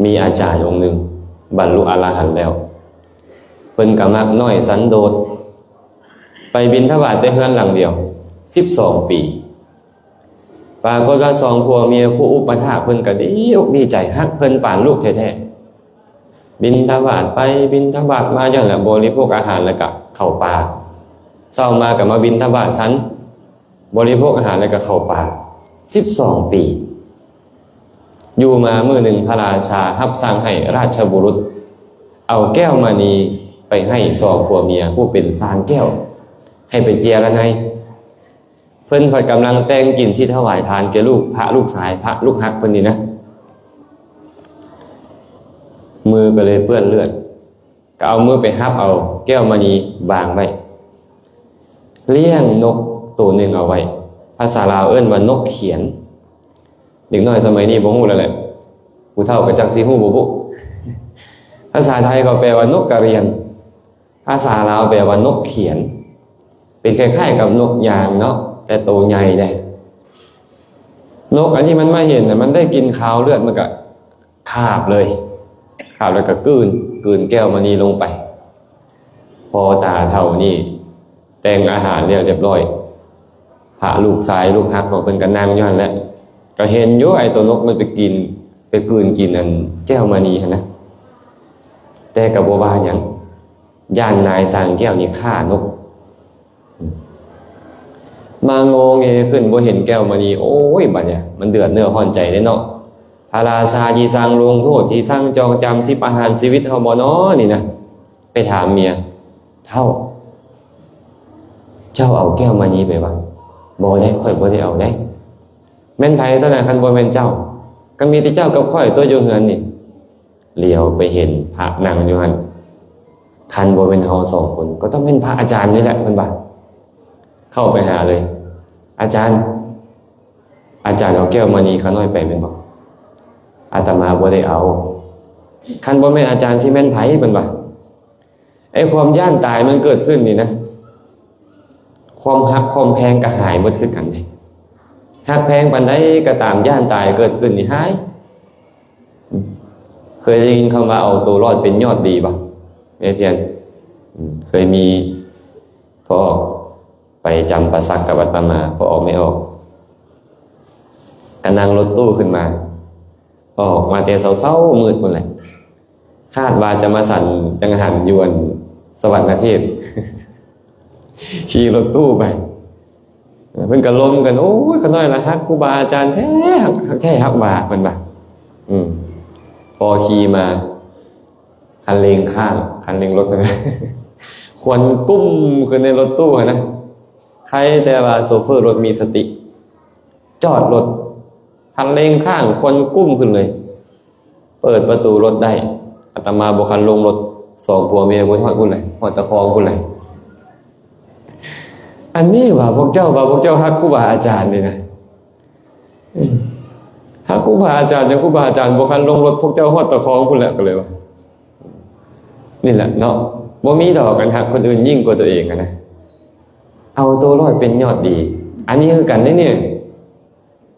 ມີອາຈານອົງໜຶ່ງບັນລຸອະລະຫັນແລ້ວ, ເພິ່ນກໍມັກນ້ອຍສັນໂດດ, ໄປບິນທະບາດແຕ່ເຮືອນຫຼັງດຽວ ສິບສອງປີ. ປາກົດວ່າສອງຜົວເມຍຜູ້ອຸປະຖາກເພິ່ນກໍດີອົກດີໃຈ, ຮັກເພິ່ນປານລູກແທ້ໆ. ບິນທະບາດໄປບິນທະບາດມາ ຍ້ອນລະບໍລິໂພກອາຫານແລ້ວກໍເຂົ້າປ່າ, ເຊົ້າມາກໍມາບິນທະບາດສັນ ບໍລິໂພກອາຫານແລ້ວກໍເຂົ້າປ່າ ສິບສອງປີ. ຢູ່ມາມື້ໜຶ່ງ ພະລາຊາຮັບສັ່ງໃຫ້ລາຊະບຸລຸດເອົາແກ້ວມະນີໄປໃຫ້ສອງຜົວເມຍຜູ້ເປັນຊານແກ້ວ ໃຫ້ໄປເຈຍລະໄນ. ເພິ່ນພັດກຳລັງແຕ່ງກິນຊິຖວາຍທານແກ່ລູກ ພະລູກຊາຍ ພະລູກຮັກເພິ່ນນີ້ນະ, ມືກໍເລີຍເປື້ອນເລືອດ. ກໍເອົາມືໄປຮັບເອົາແກ້ວມະນີວາງໄວ້ ລ້ຽງນົກໂຕໜຶ່ງເອົາໄວ້. ພາສາລາວເອີ້ນວ່ານົກຂຽນ. ເດັກນ້ອຍສະໄໝນີ້ບໍ່ຮູ້ແລ້ວແຫຼະ, ຜູ້ເຖົ້າກໍຈັກຊິຮູ້ບໍ່ບຸ. ພາສາໄທເຂົາແປວ່ານົກກະລຽນ, ພາສາລາວແປວ່ານົກຂຽນ, ເປັນຄ້າຍໆກັບນົກຍາງເນາະ, ແຕ່ໂຕໃຫຍ່ເດ້. ນົກອັນນີ້ມັນມາເຫັນນະ, ມັນໄດ້ກິ່ນຄາວເລືອດ, ມັນກໍຄາບເລີຍ, ຄາບແລ້ວກໍກືນ, ກືນແກ້ວມະນີລົງໄປ. ພໍ່ຕາເຖົ້ານີ້ແຕ່ງອາຫານແລ້ວຮຽບຮ້ອຍ, ພະລູກຊາຍລູກຮັກຂອງເພິ່ນກໍນັ່ງຢູ່ຫັ້ນແຫຼະ, ກໍເຫັນຢູ່ໄອ້ໂຕນົກມັນໄປກິນ, ໄປກືນກິນອັນແກ້ວມະນີຫັ້ນນະ, ແຕ່ກໍບໍ່ວ່າຫຍັງ, ຢ້ານນາຍຊ່າງແກ້ວນີ້ຂ້ານົກ. ມາງໍແງຂຶ້ນບໍ່ເຫັນແກ້ວມະນີ, ໂອ້ຍ ບັດນີ້ມັນເດືອດເນື້ອຮ້ອນໃຈເດ້ເນາະ. ພະລາຊາຊິສັ່ງລົງໂທດ, ຊິສັ່ງຈອງຈຳ, ຊິປະຫານຊີວິດເຮົາບໍ່ນໍນີ້ນະ. ໄປຖາມເມຍ, ເຖົ້າ, ເຈົ້າເອົາແກ້ວມະນີໄປວະ? ບໍ່ໄດ້, ຂ້ອຍບໍ່ໄດ້ເອົາເດ້. ແມ່ນໃຜຕົວນັ້ນ ຄັນບໍ່ແມ່ນເຈົ້າ? ກໍມີແຕ່ເຈົ້າກັບຂ້ອຍຕົວຢູ່ເຮືອນນີ້. ຫຼຽວໄປເຫັນພະນັ່ງຢູ່ຫັ້ນ, ຄັນບໍ່ແມ່ນເຮົາສອງຄົນ ກໍຕ້ອງແມ່ນພະອາຈານນີ້ແຫຼະ, ເພິ່ນວ່າ. ເຂົ້າໄປຫາເລີຍ, ອາຈານ, ອາຈານເອົາແກ້ວມະນີຂ້ານ້ອຍໄປແມ່ນບໍ່? ອາດຕະມາບໍ່ໄດ້ເອົາ. ຄັນບໍ່ແມ່ນອາຈານຊິແມ່ນໃຜ? ເພິ່ນວ່າ. ໄອ້ຄວາມຢ້ານຕາຍມັນເກີດຂຶ້ນນີ້ນະ, ຄວາມຮັກຄວາມແພງກໍຫາຍເບິດຄືກັນເດ້. ຮັກແພງປານໃດກໍຕາມ, ຢ້ານຕາຍເກີດຂຶ້ນນີ້ຫາຍ. ເຄີຍໄດ້ຍິນຄຳວ່າເອົາໂຕລອດເປັນຍອດດີບໍ່ ແມ່ພຽນ? ເຄີຍມີພໍ່ອອກໄປຈຳປາສັກກັບອາດຕະມາ, ພໍ່ອອກແມ່ອອກ ກໍນັ່ງລົດຕູ້ຂຶ້ນມາ, ອອກມາແຕ່ເຊົ້າໆມືດພຸ້ນແຫຼະ. ຄາດວ່າຈະມາສັນຈັງຫັນຢູ່ອັນສະຫວັນນະເຂດ, ຂີ່ລົດຕູ້ໄປ. ເພິ່ນກໍລົມກັນ, ໂອ້ຍ ຂ້ານ້ອຍລະຮັກຄູບາອາຈານແທ້, ຮັກ, ຮັກແທ້ຮັກວ່າ, ເພິ່ນວ່າ. ອືມ ພໍຂີ່ມາ, ຄັນເລັ່ງຄ້າງ, ຄັນເລັ່ງລົດ, ຄວັນກຸ້ມຂຶ້ນໃນລົດຕູ້ຫັ້ນນະ. ໃຄແຕ່ວ່າໂຊເຟີລົດມີສະຕິ, ຈອດລົດ, ຄັນເລັ່ງຄ້າງ, ຄວັນກຸ້ມຂຶ້ນເລີຍ. ເປີດປະຕູລົດໄດ້, ອາດຕະມາບໍ່ທັນລົງລົດ, ສອງຜົວເມຍບໍ່ຮອດພຸ້ນແຫຼະ, ຮອດຕະຄອງພຸ້ນແຫຼະ. ອັນນີ້ວ່າພວກເຈົ້າ, ວ່າພວກເຈົ້າຮັກຄູບາອາຈານນີ້ນະ, ຮັກຄູບາອາຈານ, ຈັ່ງຄູບາອາຈານບໍ່ທັນລົງລົດ, ພວກເຈົ້າຮອດຕະຄອງພຸ້ນແຫຼະ. ກໍເລີຍວ່າ ນີ້ແຫຼະເນາະ, ບໍ່ມີດອກອັນຮັກຄົນອື່ນຍິ່ງກວ່າຕົວເອງຫັ້ນນະ, ເອົາໂຕລອດເປັນຍອດດີ. ອັນນີ້ຄືກັນເດ້ນີ້.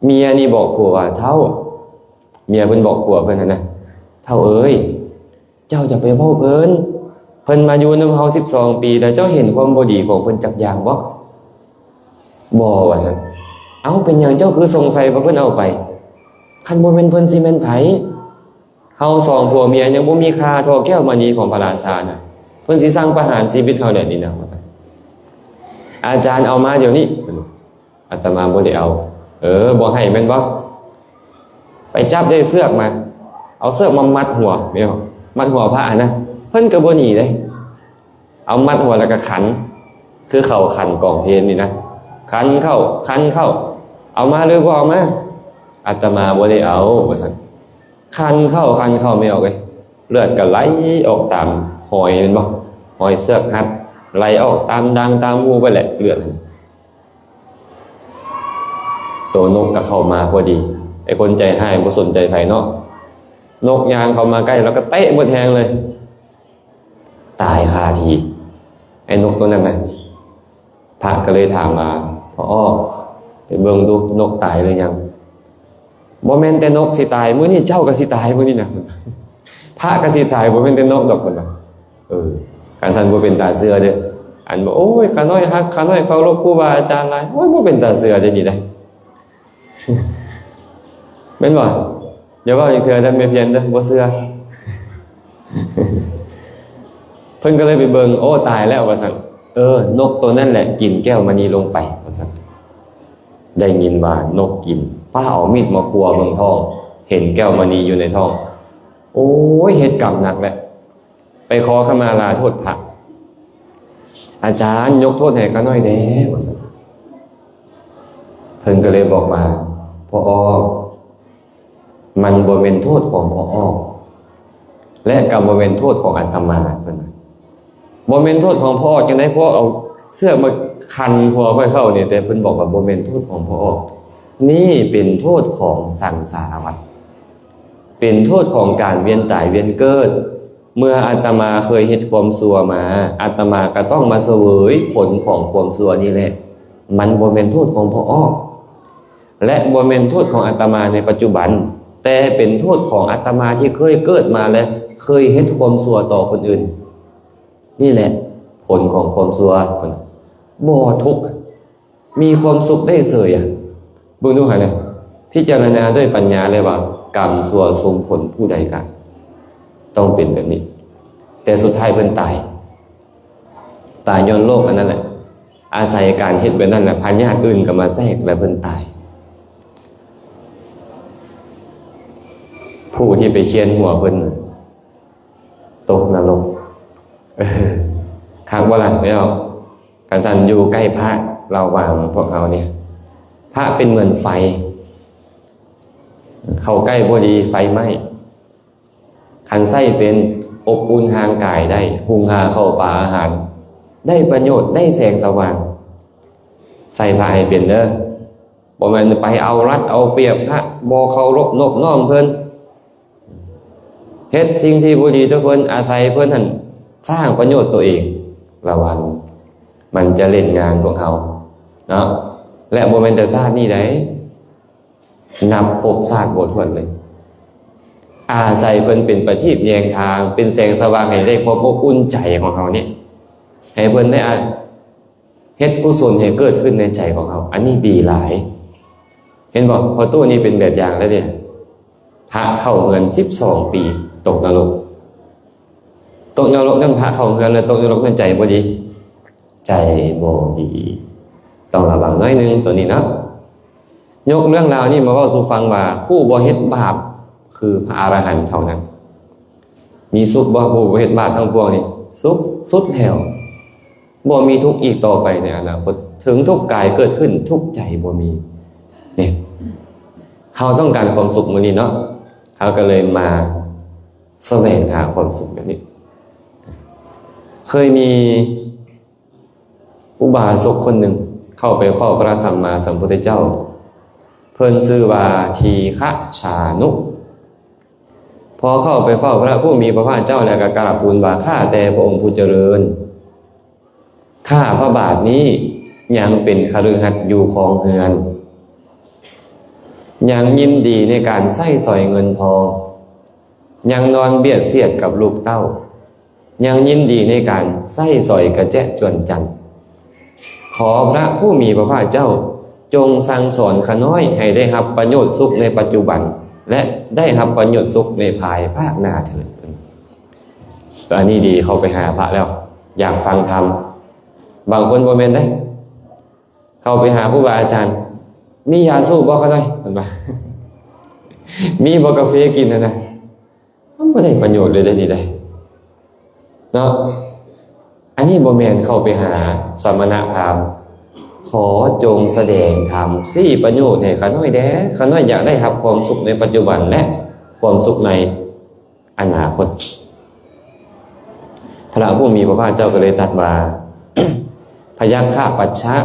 ເມຍນີ້ບອກຜົວວ່າ ເຖົ້າ, ເມຍເພິ່ນບອກຜົວເພິ່ນຫັ້ນນະ, ເຖົ້າເອີຍ, ເຈົ້າຢ່າໄປເວົ້າເພິ່ນ, ເພິ່ນມາຢູ່ນຳເຮົາສິບສອງປີແລ້ວ, ເຈົ້າເຫັນຄວາມບໍ່ດີຂອງເພິ່ນຈັກຢ່າງບໍ່? ບໍ່, ວ່າຊັ້ນ. ເອົ້າ, ເປັນຫຍັງເຈົ້າຄືສົງໄສວ່າເພິ່ນເອົາໄປ? ຄັນບໍ່ແມ່ນເພິ່ນຊິແມ່ນໃຜ? ເຮົາສອງຜົວເມຍຍັງບໍ່ມີຄ່າເທົ່າແກ້ວມະນີຂອງພະລາຊານະ, ເພິ່ນຊິສັ່ງປະຫານຊີວິດເຮົາແລ້ວນີ້ນະ, ວ່າຊັ້ນ. ອາຈານເອົາມາດຽວນີ້, ເພິ່ນວ່າ. ອາດຕະມາບໍ່ໄດ້ເອົາ. ເອີ, ບໍ່ໃຫ້ແມ່ນບໍ່? ໄປຈັບໄດ້ເຊືອກມາ, ເອົາເຊືອກມາມັດຫົວ, ແມ່ນບໍ່? ມັດຫົວພະຫັ້ນນະ, ເພິ່ນກໍບໍ່ໜີເດ້. ເອົາມັດຫົວແລ້ວກໍຂັນ, ຄືເຂົາຂັນກອງເພນນີ້ນະ, ຂັນເຂົ້າ, ຂັນເຂົ້າ, ເອົາມາຫຼືບໍ່ເອົາມາ? ອາດຕະມາບໍ່ໄດ້ເອົາ, ວ່າຊັ້ນ. ຂັນເຂົ້າ, ຂັນເຂົ້າ, ແມ່ອອກເອີຍ, ເລືອດກໍໄຫຼອອກຕາມຮອຍ, ແມ່ນບໍ່? ຮອຍເຊືອກຮັດ, ໄຫຼອອກຕາມດ່າງຕາມຮູໄປແຫຼະ, ເລືອດຫັ້ນ. ໂຕນົກກໍເຂົ້າມາພໍດີ, ໄອ້ຄົນໃຈຮ້າຍບໍ່ສົນໃຈໃຜເນາະ, ນົກຍ່າງເຂົ້າມາໃກ້ແລ້ວກໍເຕະໝົດແຮງເລີຍ, ຕາຍຄາທີ່ ໄອ້ນົກໂຕນັ້ນນະ. ພະກໍເລີຍຖາມວ່າ ພໍ່ອອກ, ໄປເບິ່ງດູ ນົກຕາຍຫຼືຍັງ? ບໍ່ແມ່ນແຕ່ນົກຊິຕາຍ, ມື້ນີ້ເຈົ້າກໍຊິຕາຍມື້ນີ້ນະ, ພະກໍຊິຕາຍ, ບໍ່ແມ່ນແຕ່ນົກດອກ, ເພິ່ນວ່າ. ເອີ, ຄັນຊັ້ນບໍ່ເປັນຕາເຊື່ອເດີ້. ອັນວ່າ ໂອ້ຍ, ຂ້ານ້ອຍຮັກ, ຂ້ານ້ອຍເຄົາລົບຄູບາອາຈານຫຼາຍ. ໂອ້ຍ, ບໍ່ເປັນຕາເຊື່ອເດ້ນີ້ນະ. ແມ່ນບໍ່? ຢ່າເວົ້າອີກເທື່ອເດີ້ແມ່ພຽນເດີ້, ບໍ່ເຊື່ອ. ເພິ່ນກໍເລີຍໄປເບິ່ງ, ໂອ້, ຕາຍແລ້ວ, ວ່າຊັ້ນ. ເອີ, ນົກໂຕນັ້ນແຫຼະກິນແກ້ວມະນີລົງໄປ, ວ່າຊັ້ນ. ໄດ້ຍິນວ່ານົກກິນ, ຟ້າວເອົາມີດມາຄົວເບິ່ງທ້ອງ, ເຫັນແກ້ວມະນີຢູ່ໃນທ້ອງ. ໂອ້ຍ, ເຮັດກຳໜັກແຫຼະ. ໄປຂໍຂະມາລາໂທດພະ, ອາຈານຍົກໂທດໃຫ້ຂ້ານ້ອຍແດ່ ວ່າຊັ້ນ. ເພິ່ນກໍເລີຍບອກວ່າ ພໍ່ອອກ, ມັນບໍ່ແມ່ນໂທດຂອງພໍ່ອອກ ແລະ ກໍບໍ່ແມ່ນໂທດຂອງອາດຕະມາ, ເພິ່ນວ່າ. ບໍ່ແມ່ນໂທດຂອງພະອອກຈັ່ງໃດ ພວກເອົາເຊືອກມາຄັນຫົວຂ້ອຍເຂົ້ານີ້ ແຕ່ເພິ່ນບອກວ່າບໍ່ແມ່ນໂທດຂອງພະອອກ ນີ້ເປັນໂທດຂອງສັງສາລະວັດ ເປັນໂທດຂອງການວຽນຕາຍວຽນເກີດ. ເມື່ອອາດຕະມາເຄີຍເຮັດຄວາມຊົ່ວມາ ອາດຕະມາກໍຕ້ອງມາສະເຫວີຍຜົນຂອງຄວາມຊົ່ວນີ້ແຫຼະ. ມັນບໍ່ແມ່ນໂທດຂອງພະອອກ ແລະ ບໍ່ແມ່ນໂທດຂອງອາດຕະມາໃນປັດຈຸບັນ ແຕ່ເປັນໂທດຂອງອາດຕະມາທີ່ເຄີຍເກີດມາ ແລະ ເຄີຍເຮັດຄວາມຊົ່ວຕໍ່ຄົນອື່ນ. ນີ້ແຫຼະຜົນຂອງຄວາມຊົ່ວ. ບໍ່ທຸກ ມີຄວາມສຸກໄດ້ເສີຍ. ເບິ່ງດູຫັ້ນນະ ພິຈາລະນາດ້ວຍປັນຍາເລີຍວ່າ ກຳຊົ່ວສົ່ງຜົນຜູ້ໃດກະຕ້ອງເປັນແບບນີ້. ແຕ່ສຸດທ້າຍເພິ່ນຕາຍ ຕາຍຍ້ອນໂລກອັນນັ້ນແຫຼະ. ອາໄສການເຮັດແບບນັ້ນນະ ພະຍາດອື່ນກໍມາແຊກ ແລ້ວເພິ່ນຕາຍ. ຜູ້ທີ່ໄປຄຽນຫົວເພິ່ນ ຕົກນະລົກ. ເອີ ຄັກບໍ່ລະ? ແລ້ວ ຄັນຊັ້ນຢູ່ໃກ້ພະ ລະຫວ່າງພວກເຮົານີ້ ພະເປັນເໝືອນໄຟ ເຂົ້າໃກ້ບໍ່ດີໄຟໄໝ້. ຄັນໃຊ້ເປັນ ອົບອຸ່ນຮ່າງກາຍໄດ້ ຫຸງຫາເຂົ້າປາອາຫານ ໄດ້ປະໂຫຍດ ໄດ້ແສງສະຫວ່າງ. ໃຊ້ພະໃຫ້ເປັນເດີ ບໍ່ແມ່ນໄປເອົາລັດເອົາປຽບພະ ບໍ່ເຄົາລົບນອບນ້ອມເພິ່ນ ເຮັດສິ່ງທີ່ບໍ່ດີຕໍ່ເພິ່ນ ອາໄສເພິ່ນຫັ້ນສ້າງປະໂຫຍດຕົວເອງ. ລະວັງ ມັນຈະຫຼິ້ນງານພວກເຮົາເນາະ. ແລະ ບໍ່ແມ່ນແຕ່ຊາດນີ້ໃດ ນັບພົບຊາດບໍ່ຖ້ວນເລີຍ. ອາໄສເພິ່ນເປັນປະທີບແຍງທາງ ເປັນແສງສະຫວ່າງໃຫ້ໄດ້ຄວາມອົບອຸ່ນໃຈຂອງເຮົານີ້ ໃຫ້ເພິ່ນໄດ້ອາ ເຮັດກຸສົນໃຫ້ເກີດຂຶ້ນໃນໃຈຂອງເຮົາ ອັນນີ້ດີຫຼາຍ. ເຫັນບໍ່? ພໍ່ຕູ້ນີ້ເປັນແບບຢ່າງແລ້ວເດ້. ພະເຂົ້າເຮືອນສິບສອງປີ ຕົກນະລົກ. ຕົກນະລົກຍ້ອນພະເຂົ້າເຮືອນ ແລະ ຕົກນະລົກຍ້ອນໃຈບໍ່ດີ. ໃຈບໍ່ດີ. ຕ້ອງລະວັງໜ້ອຍໜຶ່ງໂຕນີ້ເນາະ. ຍົກເລື່ອງລາວນີ້ມາເວົ້າສູ່ຟັງວ່າ ຜູ້ບໍ່ເຮັດບາບຄືພະອະລະຫັນເທົ່ານັ້ນ. ມີສຸກບໍ່? ຜູ້ບໍ່ເຮັດບາບທັງປວງນີ້ ສຸກສຸດແລ້ວ. ບໍ່ມີທຸກອີກຕໍ່ໄປໃນອະນາຄົດ. ເຖິງທຸກກາຍເກີດຂຶ້ນ ທຸກໃຈບໍ່ມີ. ນີ້ ເຮົາຕ້ອງການຄວາມສຸກມື້ນີ້ເນາະ. ເຮົາກໍເລີຍມາສະແຫວງຫາຄວາມສຸກແບບນີ້. ເຄີຍມີ ອຸບາສົກຄົນໜຶ່ງເຂົ້າໄປເຝົ້າພະສຳມາສຳພຸດທະເຈົ້າ ເພິ່ນຊື່ວ່າທີຄະຊານຸ. ພໍເຂົ້າໄປເຝົ້າພະຜູ້ມີພະພາກເຈົ້າແລ້ວກໍກາບທູນວ່າ ຂ້າແຕ່ພະອົງຜູ້ຈະເລີນ, ຂ້າພະບາດນີ້ຍັງເປັນຄະລືຫັດຢູ່ຄອງເຮືອນ, ຍັງຍິນດີໃນການໃຊ້ສອຍເງິນທອງ, ຍັງນອນບຽດສຽດກັບລູກເຕົ້າ, ຍັງຍິນດີໃນການໃຊ້ສອຍກະແຈະຈວນຈັນ. ຂໍພະຜູ້ມີພະພາກເຈົ້າຈົ່ງສັ່ງສອນຂ້ານ້ອຍໃຫ້ໄດ້ຮັບປະໂຫຍດສຸກໃນປັດຈຸບັນ ແລະ ໄດ້ຮັບປະໂຫຍດສຸກໃນພາຍພາກໜ້າເທີ້ນ. ອັນນີ້ດີ ເຂົ້າໄປຫາພະແລ້ວ ຢາກຟັງທຳ. ບາງຄົນບໍ່ແມ່ນເດ້ ເຂົ້າໄປຫາຄູບາອາຈານ ມີຢາສູບບໍ່ຂ້ານ້ອຍ? ເພິ່ນວ່າ ມີບໍ່ກາເຟກິນຫັ້ນນະ? ມັນບໍ່ໄດ້ປະໂຫຍດເລີຍເດ້ນີ້ເດ້ ເນາະ. ອັນນີ້ບໍ່ແມ່ນເຂົ້າໄປຫາສະມະນະພາມ. ຂໍຈົ່ງສະແດງທຳ ຊີ້ປະໂຫຍດໃຫ້ຂ້ານ້ອຍແດ່. ຂ້ານ້ອຍຢາກໄດ້ຮັບຄວາມສຸກໃນປັດຈຸບັນ ແລະ ຄວາມສຸກໃນອະນາຄົດ. ພະຜູ້ມີພະພາກເຈົ້າກໍເລີຍຕັດວ່າ ພະຍັກຂະປັດຊະ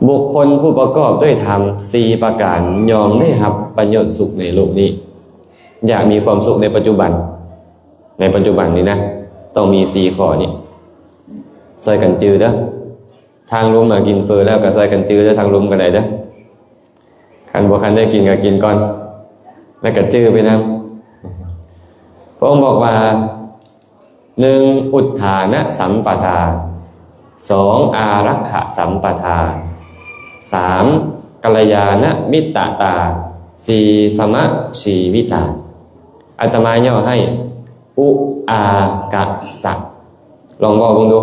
ບຸກຄົນຜູ້ປະກອບດ້ວຍທຳສີ່ປະການ ຍ່ອມໄດ້ຮັບປະໂຫຍດສຸກໃນໂລກນີ້. ຢາກມີຄວາມສຸກໃນປັດຈຸບັນ, ໃນປັດຈຸບັນນີ້ນະ ຕ້ອງມີສີ່ຂໍ້ນີ້. ຊ່ອຍກັນຈື່ເດີ. ທາງລຸ່ມມາກິນເຝີແລ້ວກໍຊ່ອຍກັນຈື່ເດີ, ທາງລຸ່ມກໍໄດ້ເດີ. ຄັນບໍ່ທັນໄດ້ກິນກໍກິນກ່ອນ ແລ້ວກໍຈື່ໄປນຳ. ພະອົງບອກວ່າ ໜຶ່ງ ອຸດຖານະສຳປະທາ, ສອງ ອາລັກຂະສຳປະທາ, ສາມ ກັນລະຍານະມິດຕະຕາ, ສີ່ ສະມະຊີວິຕາ. ອາດຕະມາຫຍໍ້ໃຫ້ ອຸອາກະສະ. ລອງເວົ້າເບິ່ງດູ.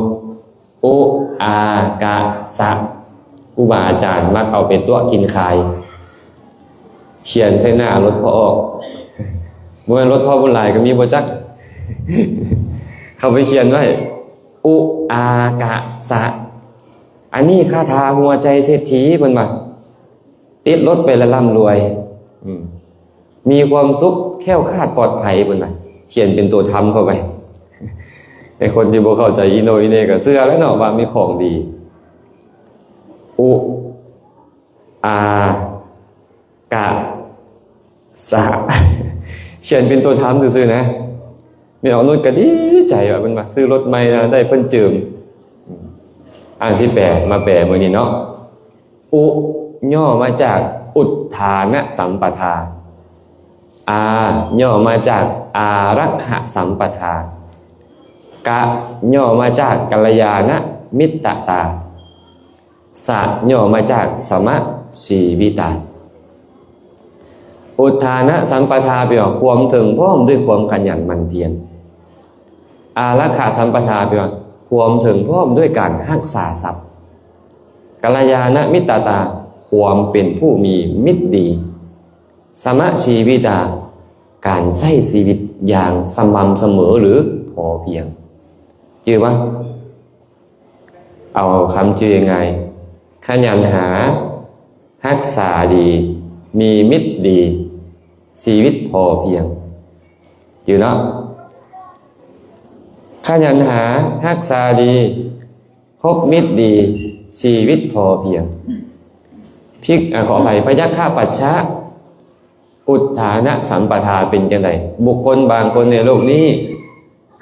ອຸອາກະສະ. ຄູບາອາຈານມັກເອົາໄປຕົວະກິນຂາຍ ຂຽນໃສ່ໜ້າລົດພໍ່ອອກ. ບໍ່ແມ່ນລົດພໍ່ບຸນຫຼາຍກໍມີບໍ່ຈັກ ເຂົາໄປຂຽນໄວ້ ອຸອາກະສະ. ອັນນີ້ຄາຖາຫົວໃຈເສດຖີ ເພິ່ນວ່າ. ຕິດລົດໄປແລ້ວລ່ຳລວຍ ອືມ ມີຄວາມສຸກ ແຄ້ວຄາດປອດໄພ ເພິ່ນວ່າ ຂຽນເປັນໂຕທຳເຂົ້າໄປ. ແຕ່ຄົນທີ່ບໍ່ເຂົ້າໃຈອີໂໜອີເໜກໍເຊື່ອແລ້ວເນາະວ່າມີຂອງດີ. ອຸ ອາ ກະ ສະ ຂຽນເປັນຕົວທຳຊື່ໆນະ. ແມ່ອອກນຸດກໍດີໃຈວ່າເພິ່ນວ່າຊື້ລົດໃໝ່ແລ້ວໄດ້ເພິ່ນຈືມ. ອ່ານຊິແປ ມາແປມື້ນີ້ເນາະ. ອຸ ຫຍໍ້ມາຈາກ ອຸດຖານະສຳປະທາ. ອາ ຫຍໍ້ມາຈາກ ອາລັກຂະສຳປະທາ. ກະ ຫຍໍ້ມາຈາກ ກັນລະຍານະມິດຕະຕາ. ສະ ຫຍໍ້ມາຈາກ ສະມະຊີວິຕາ. ອຸດຖານະສຳປະທາ ແປວ່າຄວາມເຖິງພ້ອມດ້ວຍຄວາມຂະຫຍັນໝັ່ນພຽນ. ອາລັກຂະສຳປະທາ ແປວ່າຄວາມເຖິງພ້ອມດ້ວຍການຮັກສາຊັບ. ກັນລະຍານະມິດຕະຕາ ຄວາມເປັນຜູ້ມີມິດດີ. ສະມະຊີວິຕາ ການໃຊ້ຊີວິດຢ່າງສະໝ່ຳສະເໝີ ຫຼື ພໍພຽງ. ຈື່ບໍ່? ເອົາຄຳຈື່ງ່າຍໆ ຂະຫຍັນຫາ, ຮັກສາດີ, ມີມິດດີ, ຊີວິດພໍພຽງ. ຈື່ເນາະ? ຂະຫຍັນຫາ, ຮັກສາດີ, ຄົບມິດດີ, ຊີວິດພໍພຽງ. ພິກ, ອາ, ຂໍອະໄພ, ພະຍັກຂະປັດຊະ ອຸດຖານະສຳປະທາເປັນຈັ່ງໃດ? ບຸກຄົນບາງຄົນໃນໂລກນີ້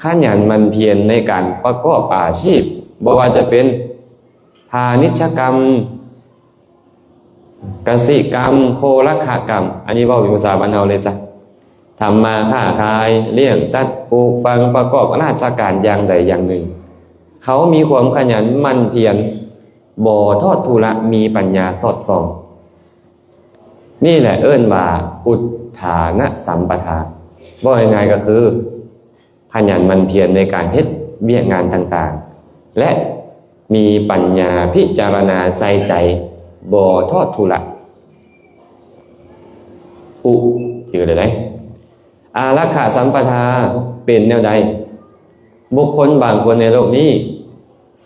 ຂະຫຍັນໝັ່ນພຽນໃນການປະກອບອາຊີບ, ບໍ່ວ່າຈະເປັນພານິດຊະກຳ, ກະສິກຳ, ໂທລະຄະກຳ, ອັນນີ້ເວົ້າເປັນພາສາບ້ານເຮົາເລີຍຊະ, ທຳມາຄ້າຂາຍ, ລ້ຽງສັດ, ປູກຝັງ, ປະກອບລາຊະການຢ່າງໃດຢ່າງໜຶ່ງ. ເຂົາມີຄວາມຂະຫຍັນໝັ່ນພຽນ, ບໍ່ທອດທຸລະ, ມີປັນຍາສອດສ່ອງ. ນີ້ແຫຼະເອີ້ນວ່າອຸດຖານະສຳປະທາ. ເວົ້າງ່າຍໆກໍຄື ຂະຫຍັນໝັ່ນພຽນໃນການເຮັດວຽກງານຕ່າງໆ ແລະ ມີປັນຍາພິຈາລະນາໃສ່ໃຈ ບໍ່ທອດທຸລະ. ອຸ ຈື່ໄດ້ໃດ? ອາລັກຂະສຳປະທາເປັນແນວໃດ? ບຸກຄົນບາງຄົນໃນໂລກນີ້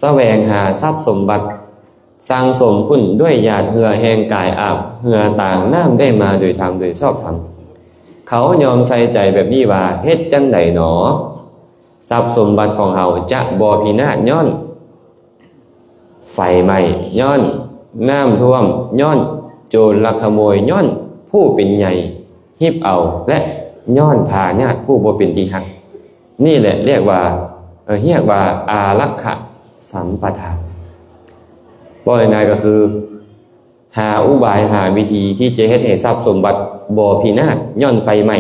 ສະແຫວງຫາຊັບສົມບັດ, ສັ່ງສົມຄຸນດ້ວຍຫຍາດເຫື່ອແຫ່ງກາຍອາບເຫື່ອຕາງນ້ຳໄດ້ມາໂດຍທຳໂດຍຊອບທຳ. ເຂົາຍອມໃສ່ໃຈແບບນີ້ວ່າ ເຮັດຈັ່ງໃດໜໍ ຊັບສົມບັດຂອງເຮົາຈະບໍ່ພິນາດຍ້ອນ ໄຟໄໝ້, ຍ້ອນນ້ຳຖ້ວມ, ຍ້ອນໂຈນລັກຂະໂມຍ, ຍ້ອນຜູ້ເປັນໃຫຍ່ຮິບເອົາ ແລະ ຍ້ອນທາຍາດຜູ້ບໍ່ເປັນທີ່ຮັກ. ນີ້ແຫຼະຮຽກວ່າ, ເອີ, ຮຽກວ່າອາລັກຂະສຳປະທາ. ເວົ້າງ່າຍໆກໍຄື ຫາອຸບາຍ, ຫາວິທີທີ່ຈະເຮັດໃຫ້ຊັບສົມບັດບໍ່ພິນາດຍ້ອນໄຟໄໝ້.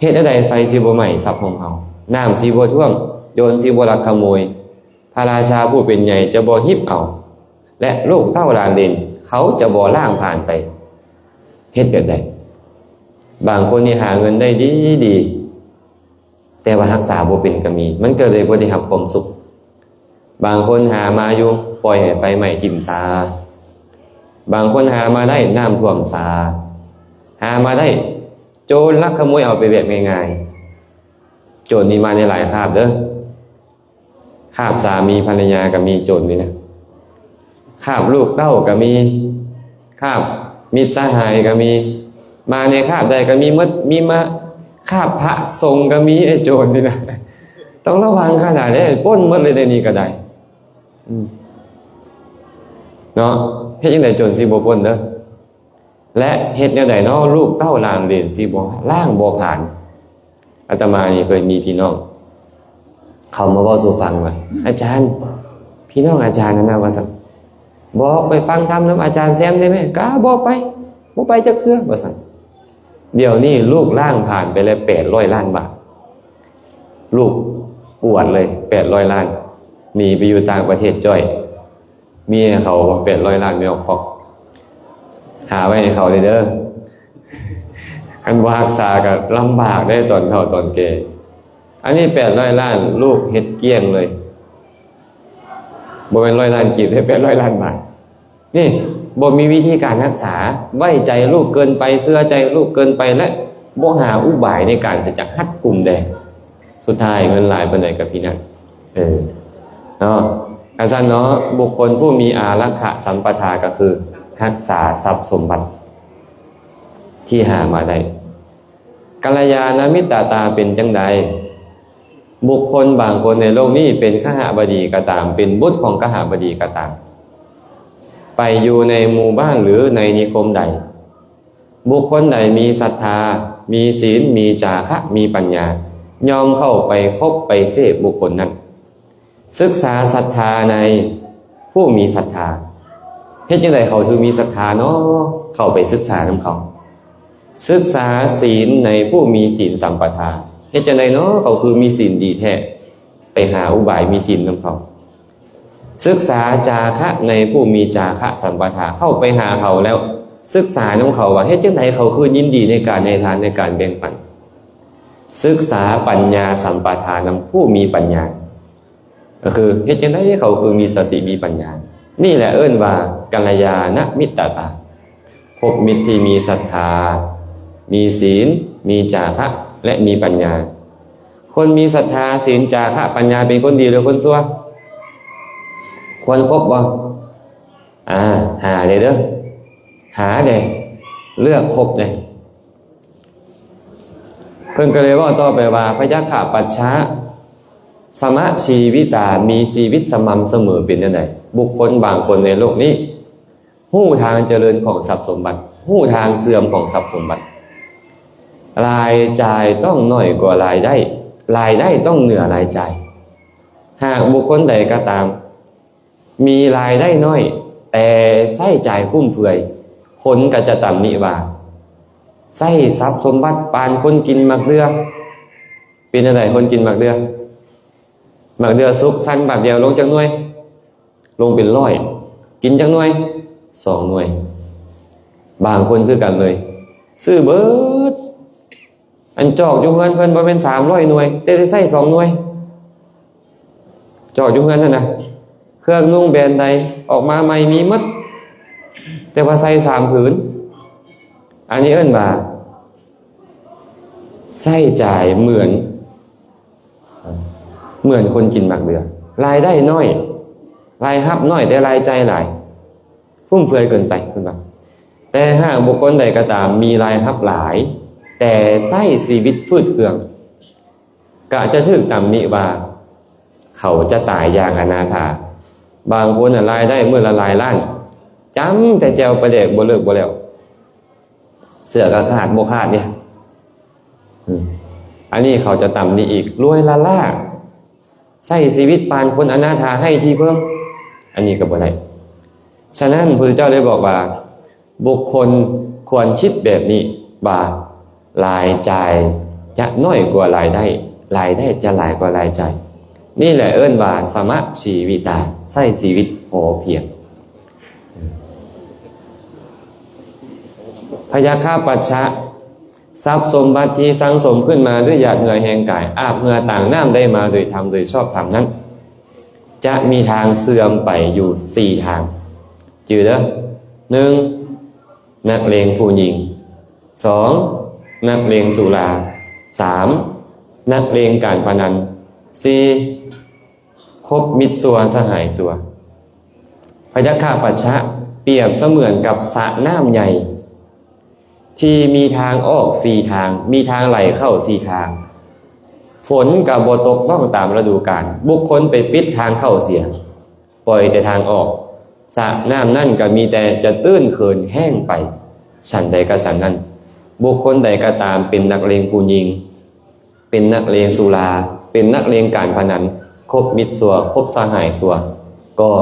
ເຮັດແນວໃດໄຟຊິບໍ່ໄໝ້ຊັບຂອງເຮົາ, ນ້ຳຊິບໍ່ຖ້ວມ, ໂຈນຊິບໍ່ລັກຂະໂມຍ, ພະລາຊາຜູ້ເປັນໃຫຍ່ຈະບໍ່ຮິບເອົາ ແລະ ລູກເຕົ້າຫຼານເຫຼນເຂົາຈະບໍ່ລ້າງຜ່ານໄປ. ເຮັດແບບໃດ? ບາງຄົນນີ້ຫາເງິນໄດ້ດີໆ ແຕ່ວ່າຮັກສາບໍ່ເປັນກໍມີ, ມັນກໍເລີຍບໍ່ໄດ້ຮັບຄວາມສຸກ. ບາງຄົນຫາມາຢູ່ ປ່ອຍໃຫ້ໄຟໄໝ້ຖິ້ມຊາ, ບາງຄົນຫາມາໄດ້ນ້ຳຖ້ວມຊາ, ຫາມາໄດ້ໂຈນລັກຂະໂມຍເອົາໄປແບບງ່າຍໆ. ໂຈນນີ້ມາໃນຫຼາຍຄາບເດີ. ຄາບສາມີພັນລະຍາກໍມີໂຈນນີ້ນະ, ຄາບລູກເຕົ້າກໍມີ, ຄາບມິດສະຫາຍກໍມີ, ມາໃນຄາບໃດກໍມີໝົດ, ມີມາຄາບພະສົງກໍມີ ໄອ້ໂຈນນີ້ນະ. ຕ້ອງລະວັງຂະໜາດໃດ, ປົນໝົດເລີຍໃນນີ້ກໍໄດ້. ອືມ ເນາະ, ເຮັດຈັ່ງໃດໂຈນຊິບໍ່ປົນເດີ? ແລະ ເຮັດແນວໃດເນາະ ລູກເຕົ້າຫຼານເຫຼນຊິບໍ່ລ້າງບໍ່ຜານ? ອາດຕະມານີ້ເຄີຍມີພີ່ນ້ອງເຂົາມາເວົ້າສູ່ຟັງວ່າ ອາຈານ, ພີ່ນ້ອງອາຈານຫັ້ນນະ ວ່າຊັ້ນ, ບອກໄປຟັງທຳນຳອາຈານແຊມໄດ້ໄໝ? ກະບໍ່ໄປ, ບໍ່ໄປຈັກເທື່ອ ວ່າຊັ້ນ. ດຽວນີ້ລູກລ້າງຜານໄປແລ້ວແປດຮ້ອຍລ້ານບາດ, ລູກອວດເລີຍ ແປດຮ້ອຍລ້ານ, ໜີໄປຢູ່ຕ່າງປະເທດຈ້ອຍ. ມີໃຫ້ເຂົາບໍ່ ແປດຮ້ອຍລ້ານ ແມ່ອອກຄອກ? ຫາໄວ້ໃຫ້ເຂົາເດີ. ຄັນບໍ່ຮັກສາກໍລຳບາກເດ້ຕອນເຖົ້າຕອນແກ່. ອັນນີ້ແປດຮ້ອຍລ້ານ ລູກເຮັດກ້ຽງເລີຍ. ບໍ່ແມ່ນຮ້ອຍລ້ານກີບເດ້, ແປດຮ້ອຍລ້ານບາດ. ນີ້ບໍ່ມີວິທີການຮັກສາ, ໄວ້ໃຈລູກເກີນໄປ, ເຊື່ອໃຈລູກເກີນໄປ ແລະ ບໍ່ຫາອຸບາຍໃນການທີ່ຈະຮັດກຸມແດ່. ສຸດທ້າຍເງິນຫຼາຍປານໃດກໍພິນາດ. ເອີ ເນາະ. ກະຊັ້ນເນາະ, ບຸກຄົນຜູ້ມີອາລັກຂະສຳປະທາກໍຄືຮັກສາຊັບສົມບັດທີ່ຫາມາໄດ້. ກັນລະຍານະມິດຕະຕາເປັນຈັ່ງໃດ? ບຸກຄົນບາງຄົນໃນໂລກນີ້ເປັນຄະຫະບະດີກໍຕາມ, ເປັນບຸດຂອງຄະຫະບະດີກໍຕາມ, ໄປຢູ່ໃນໝູ່ບ້ານ ຫຼື ໃນນິຄົມໃດ, ບຸກຄົນໃດມີສັດທາ, ມີສິນ, ມີຈາຄະ, ມີປັນຍາ, ຍ່ອມເຂົ້າໄປຄົບໄປເສບບຸກຄົນນັ້ນ. ສຶກສາສັດທາໃນຜູ້ມີສັດທາ. ເຮັດຈັ່ງໃດເຂົາຄືມີສັດທາເນາະ? ເຂົ້າໄປສຶກສານຳເຂົາ. ສຶກສາສິນໃນຜູ້ມີສິນສຳປະທາ. ເຮັດຈັ່ງໃດເນາະ ເຂົາຄືມີສິນດີແທ້? ໄປຫາອຸບາຍມີສິນນຳເຂົາ. ສຶກສາຈາຄະໃນຜູ້ມີຈາຄະສຳປະທາ. ເຂົ້າໄປຫາເຂົາແລ້ວ ສຶກສານຳເຂົາວ່າ ເຮັດຈັ່ງໃດເຂົາຄືຍິນດີໃນການໃຫ້ທານ ໃນການແບ່ງປັນ. ສຶກສາປັນຍາສຳປະທານຳຜູ້ມີປັນຍາ. ກໍຄືເຮັດຈັ່ງໃດເຂົາຄືມີສະຕິມີປັນຍາ. ນີ້ແຫຼະເອີ້ນວ່າກັນລະຍານະມິດຕະຕາ, ຄົບມິດທີ່ມີສັດທາ, ມີສິນ, ມີຈາຄະ ແລະ ມີປັນຍາ. ຄົນມີສັດທາ, ສິນ, ຈາຄະ, ປັນຍາ ເປັນຄົນດີ ຫຼື ຄົນຊົ່ວ? ຄວນຄົບບໍ່? ອາ ຫາເດ້ເດີ ຫາເດ້ ເລືອກຄົບເດ້. ເພິ່ນກໍເລີຍເວົ້າຕໍ່ໄປວ່າ ພະຍັກຂະປັດຊະ ສະມະຊີວິຕາ ມີຊີວິດສະໝ່ຳສະເໝີເປັນແນວໃດ? ບຸກຄົນບາງຄົນໃນໂລກນີ້ ຮູ້ທາງຈະເລີນຂອງຊັບສົມບັດ, ຮູ້ທາງເສື່ອມຂອງຊັບສົມບັດ. ລາຍຈ່າຍຕ້ອງໜ້ອຍກວ່າລາຍໄດ້, ລາຍໄດ້ຕ້ອງເໜືອລາຍຈ່າຍ. ຫາກບຸກຄົນໃດກໍຕາມ ມີລາຍໄດ້ໜ້ອຍ ແຕ່ໃຊ້ຈ່າຍຟຸມເຟືອຍ, ຄົນກໍຈະຕຳໜິວ່າ ໃຊ້ຊັບສົມບັດປານຄົນກິນໝາກເດື່ອ. ເປັນຈັ່ງໃດຄົນກິນໝາກເດື່ອ? ໝາກເດື່ອສຸກ ສັນບາດດຽວລົງຈັກໜ່ວຍ? ລົງເປັນຮ້ອຍ. ກິນຈັກໜ່ວຍ? ສອງໜ່ວຍ. ບາງຄົນຄືກັນເລີຍ ຊື້ເບິດ. ອັນຈອກຢູ່ເຮືອນເພິ່ນບໍ່ແມ່ນສາມຮ້ອຍໜ່ວຍ ແຕ່ໄດ້ໃຊ້ສອງໜ່ວຍ. ຈອກຢູ່ເຮືອນຫັ້ນນະ ເຄື່ອງນຸ່ງແບຣນໃດອອກມາໃໝ່ມີໝົດ ແຕ່ວ່າໃສ່ສາມຜືນ. ອັນນີ້ເອີ້ນວ່າໃຊ້ຈ່າຍເໝືອນ ເໝືອນຄົນກິນໝາກເດື່ອ. ລາຍໄດ້ໜ້ອຍ, ລາຍຮັບໜ້ອຍ ແຕ່ລາຍຈ່າຍຫຼາຍ. ຟຸມເຟືອຍເກີນໄປເພິ່ນວ່າ. ແຕ່ຫາກບຸກຄົນໃດກໍຕາມມີລາຍຮັບຫຼາຍ ແຕ່ໃຊ້ຊີວິດຝືດເຄືອງ ກະຈະຖືກຕຳໜິວ່າ ເຂົາຈະຕາຍຢ່າງອະນາຖາ. ບາງຄົນນະລາຍໄດ້ມື້ລະຫຼາຍລ້ານ ຈຳແຕ່ແຈ່ວປາແດກບໍ່ເລີກບໍ່ແລ້ວ. ເສື້ອກໍຂາດບໍ່ຂາດເດ້. ອືມ ອັນນີ້ເຂົາຈະຕຳໜິອີກ ລວຍລ້າໆ ໃຊ້ຊີວິດປານຄົນອະນາຖາ ໄຮ້ທີ່ເພິ່ງ ອັນນີ້ກໍບໍ່ໄດ້. ສະນັ້ນ ພະພຸດທະເຈົ້າໄດ້ບອກວ່າ ບຸກຄົນຄວນຄິດແບບນີ້ວ່າ ລາຍຈ່າຍຈະໜ້ອຍກວ່າລາຍໄດ້, ລາຍໄດ້ຈະຫຼາຍກວ່າລາຍຈ່າຍ. ນີ້ແຫຼະເອີ້ນວ່າ ສະມະຊີວິຕາ, ໃຊ້ຊີວິດພໍພຽງ. ພະຍັກຂະປັດຊະ ຊັບສົມບັດທີ່ສັ່ງສົມຂຶ້ນມາດ້ວຍຫຍາດເຫື່ອແຮງກາຍ, ອາບເຫື່ອຕາງນ້ຳໄດ້ມາໂດຍທຳ ໂດຍຊອບທຳນັ້ນ ຈະມີທາງເສື່ອມໄປຢູ່ສີ່ທາງ. ຈື່ເດີ ໜຶ່ງ ນັກເລງຜູ້ຍິງ, ສອງ ນັກເລງສຸລາ, ສາມ ນັກເລງການພະນັນ, ສີ່ ຄົບມິດຊົ່ວສະຫາຍຊົ່ວ. ພະຍັກຂະປັດຊະ ປຽບສະເໝືອນກັບສະນ້ຳໃຫຍ່ ທີ່ມີທາງອອກສີ່ທາງ, ມີທາງໄຫຼເຂົ້າສີ່ທາງ. ຝົນກໍບໍ່ຕົກຕ້ອງຕາມລະດູການ, ບຸກຄົນໄປປິດທາງເຂົ້າເສຍ, ປ່ອຍແຕ່ທາງອອກ. ສະນ້ຳນັ້ນກໍມີແຕ່ຈະຕື້ນເຂີນແຫ້ງໄປ. ສັນໃດກໍສັນນັ້ນ, ບຸກຄົນໃດກໍຕາມເປັນນັກເລງຜູ້ຍິງ, ເປັນນັກເລງສຸລາ, ເປັນນັກເລງການພະນັນ, ຄົບມິດຊົ່ວ, ຄົບສະຫາຍຊົ່ວ, ກໍ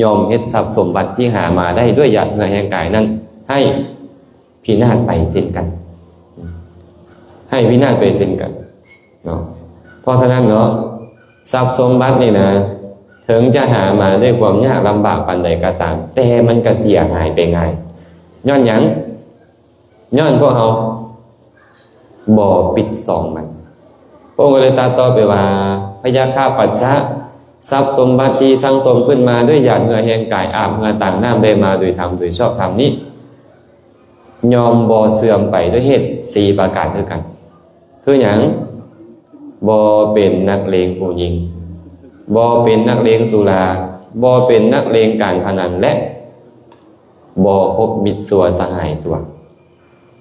ຍ່ອມເຮັດຊັບສົມບັດທີ່ຫາມາໄດ້ດ້ວຍຫຍາດເຫື່ອແຮງກາຍນັ້ນ ໃຫ້ພິນາດໄປເຊັ່ນກັນ, ໃຫ້ພິນາດໄປເຊັ່ນກັນເນາະ. ເພາະສະນັ້ນເນາະ, ຊັບສົມບັດນີ້ນະ, ເຖິງຈະຫາມາດ້ວຍຄວາມຍາກລຳບາກປານໃດກໍຕາມ, ແຕ່ມັນກໍເສຍຫາຍໄປງ່າຍ. ຍ້ອນຫຍັງ? ຍ້ອນພວກເຮົາບໍ່ປິດຊ່ອງມັນ. ພະອົງກໍເລີຍຕັດຕໍ່ໄປວ່າ, ພະຍັກຂະປັດຊະ, ຊັບສົມບັດທີ່ສັ່ງສົມຂຶ້ນມາດ້ວຍຫຍາດເຫື່ອແຮງກາຍ, ອາບເຫື່ອຕາງນ້ຳໄດ້ມາໂດຍທຳ ໂດຍຊອບທຳນີ້, ຍ່ອມບໍ່ເສື່ອມໄປດ້ວຍເຫດສີ່ປະການຄືກັນ. ຄືຫຍັງ? ບໍ່ເປັນນັກເລງຜູ້ຍິງ, ບໍ່ເປັນນັກເລງສຸລາ, ບໍ່ເປັນນັກເລງການພະນັນ ແລະ ບໍ່ຄົບມິດຊົ່ວສະຫາຍຊົ່ວ.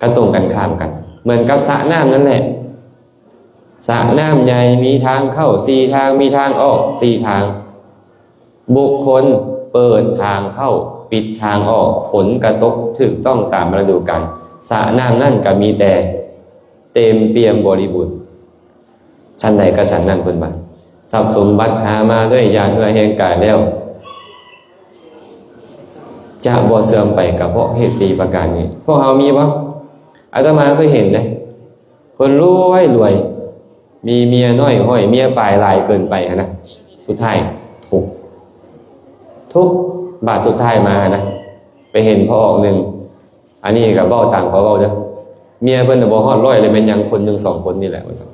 ກໍຕົງກັນຂ້າມກັນ, ເໝືອນກັບສະນ້ຳນັ້ນແຫຼະ. ສະນ້ຳໃຫຍ່ມີທາງເຂົ້າສີ່ທາງ, ມີທາງອອກສີ່ທາງ. ບຸກຄົນເປີດທາງເຂົ້າ, ປິດທາງອອກ, ຝົນກະຕົກຖືກຕ້ອງຕາມລະດູການ. ສະນ້ຳນັ້ນກະມີແຕ່ເຕັມປ່ຽມບໍລິບູນ. ຊັ້ນໃດກະຊັ້ນນັ້ນເພິ່ນວ່າ, ຊັບສົມບັດຫາມາດ້ວຍຢາດເຫື່ອແຮງກາຍແລ້ວ ຈະບໍ່ເສື່ອມໄປກະເພາະເຫດສີ່ປະການນີ້. ພວກເຮົາມີບໍ່? ອາດຕະມາເຄີຍເຫັນເດ້ ຄົນລວຍໆ ມີເມຍນ້ອຍຮ້ອຍເມຍປາຍຫຼາຍເກີນໄປຫັ້ນນະ, ສຸດທ້າຍທຸກ ທຸກບາດສຸດທ້າຍມາຫັ້ນນະ. ໄປເຫັນພໍ່ອອກໜຶ່ງ ອັນນີ້ກະເວົ້າຕາມເຂົາເວົ້າເດີ, ເມຍເພິ່ນນະບໍ່ຮອດຮ້ອຍເລີຍ, ແມ່ນຫຍັງຄົນໜຶ່ງສອງຄົນນີ້ແຫຼະວ່າຊັ້ນ.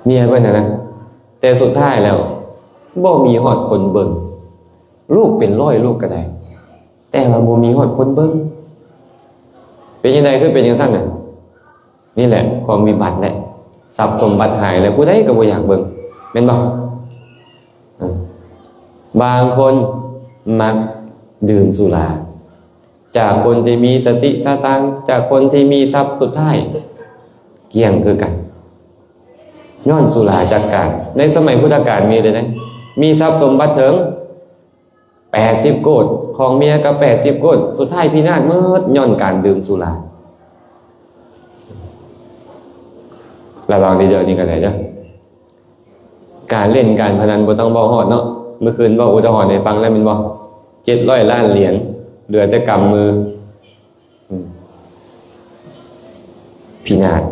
ເມຍເພິ່ນຫັ້ນນະ, ແຕ່ສຸດທ້າຍແລ້ວບໍ່ມີຮອດຄົນເບິ່ງ. ລູກເປັນຮ້ອຍລູກກະໄດ້ ແຕ່ວ່າບໍ່ມີຮອດຄົນເບິ່ງ. ເປັນຈັ່ງໃດຄືເປັນຈັ່ງຊັ້ນນະ? ນີ້ແຫຼະຄວາມວິບັດແຫຼະ, ຊັບສົມບັດຫາຍແລ້ວ ຜູ້ໃດກະບໍ່ຢາກເບິ່ງ ແມ່ນບໍ່? ເອີ ບາງຄົນມັກດື່ມສຸລາ, ຈາກຄົນທີ່ມີສະຕິສະຕັງ, ຈາກຄົນທີ່ມີຊັບ, ສຸດທ້າຍກ້ຽງຄືກັນ ຍ້ອນສຸລາຈັດການ. ໃນສະໄໝພຸດທະການມີເລີຍນະ, ມີຊັບສົມບັດເຖິງ ແປດສິບໂກດ, ຂອງເມຍກະແປດສິບໂກດ, ສຸດທ້າຍພິນາດໝົດຍ້ອນການດື່ມສຸລາ. ລະວັງດີໆ ນີ້ກະໄດ້ເດີ, ການຫຼິ້ນການພະນັນບໍ່ຕ້ອງເວົ້າຮອດເນາະ. ມື້ຄືນເວົ້າອຸທາຫອນໃຫ້ຟັງແລ້ວແມ່ນບໍ່? ເຈັດຮ້ອຍລ້ານຫຼຽນ ເຫຼືອແຕ່ກຳມື. ອືມ ພິນາດ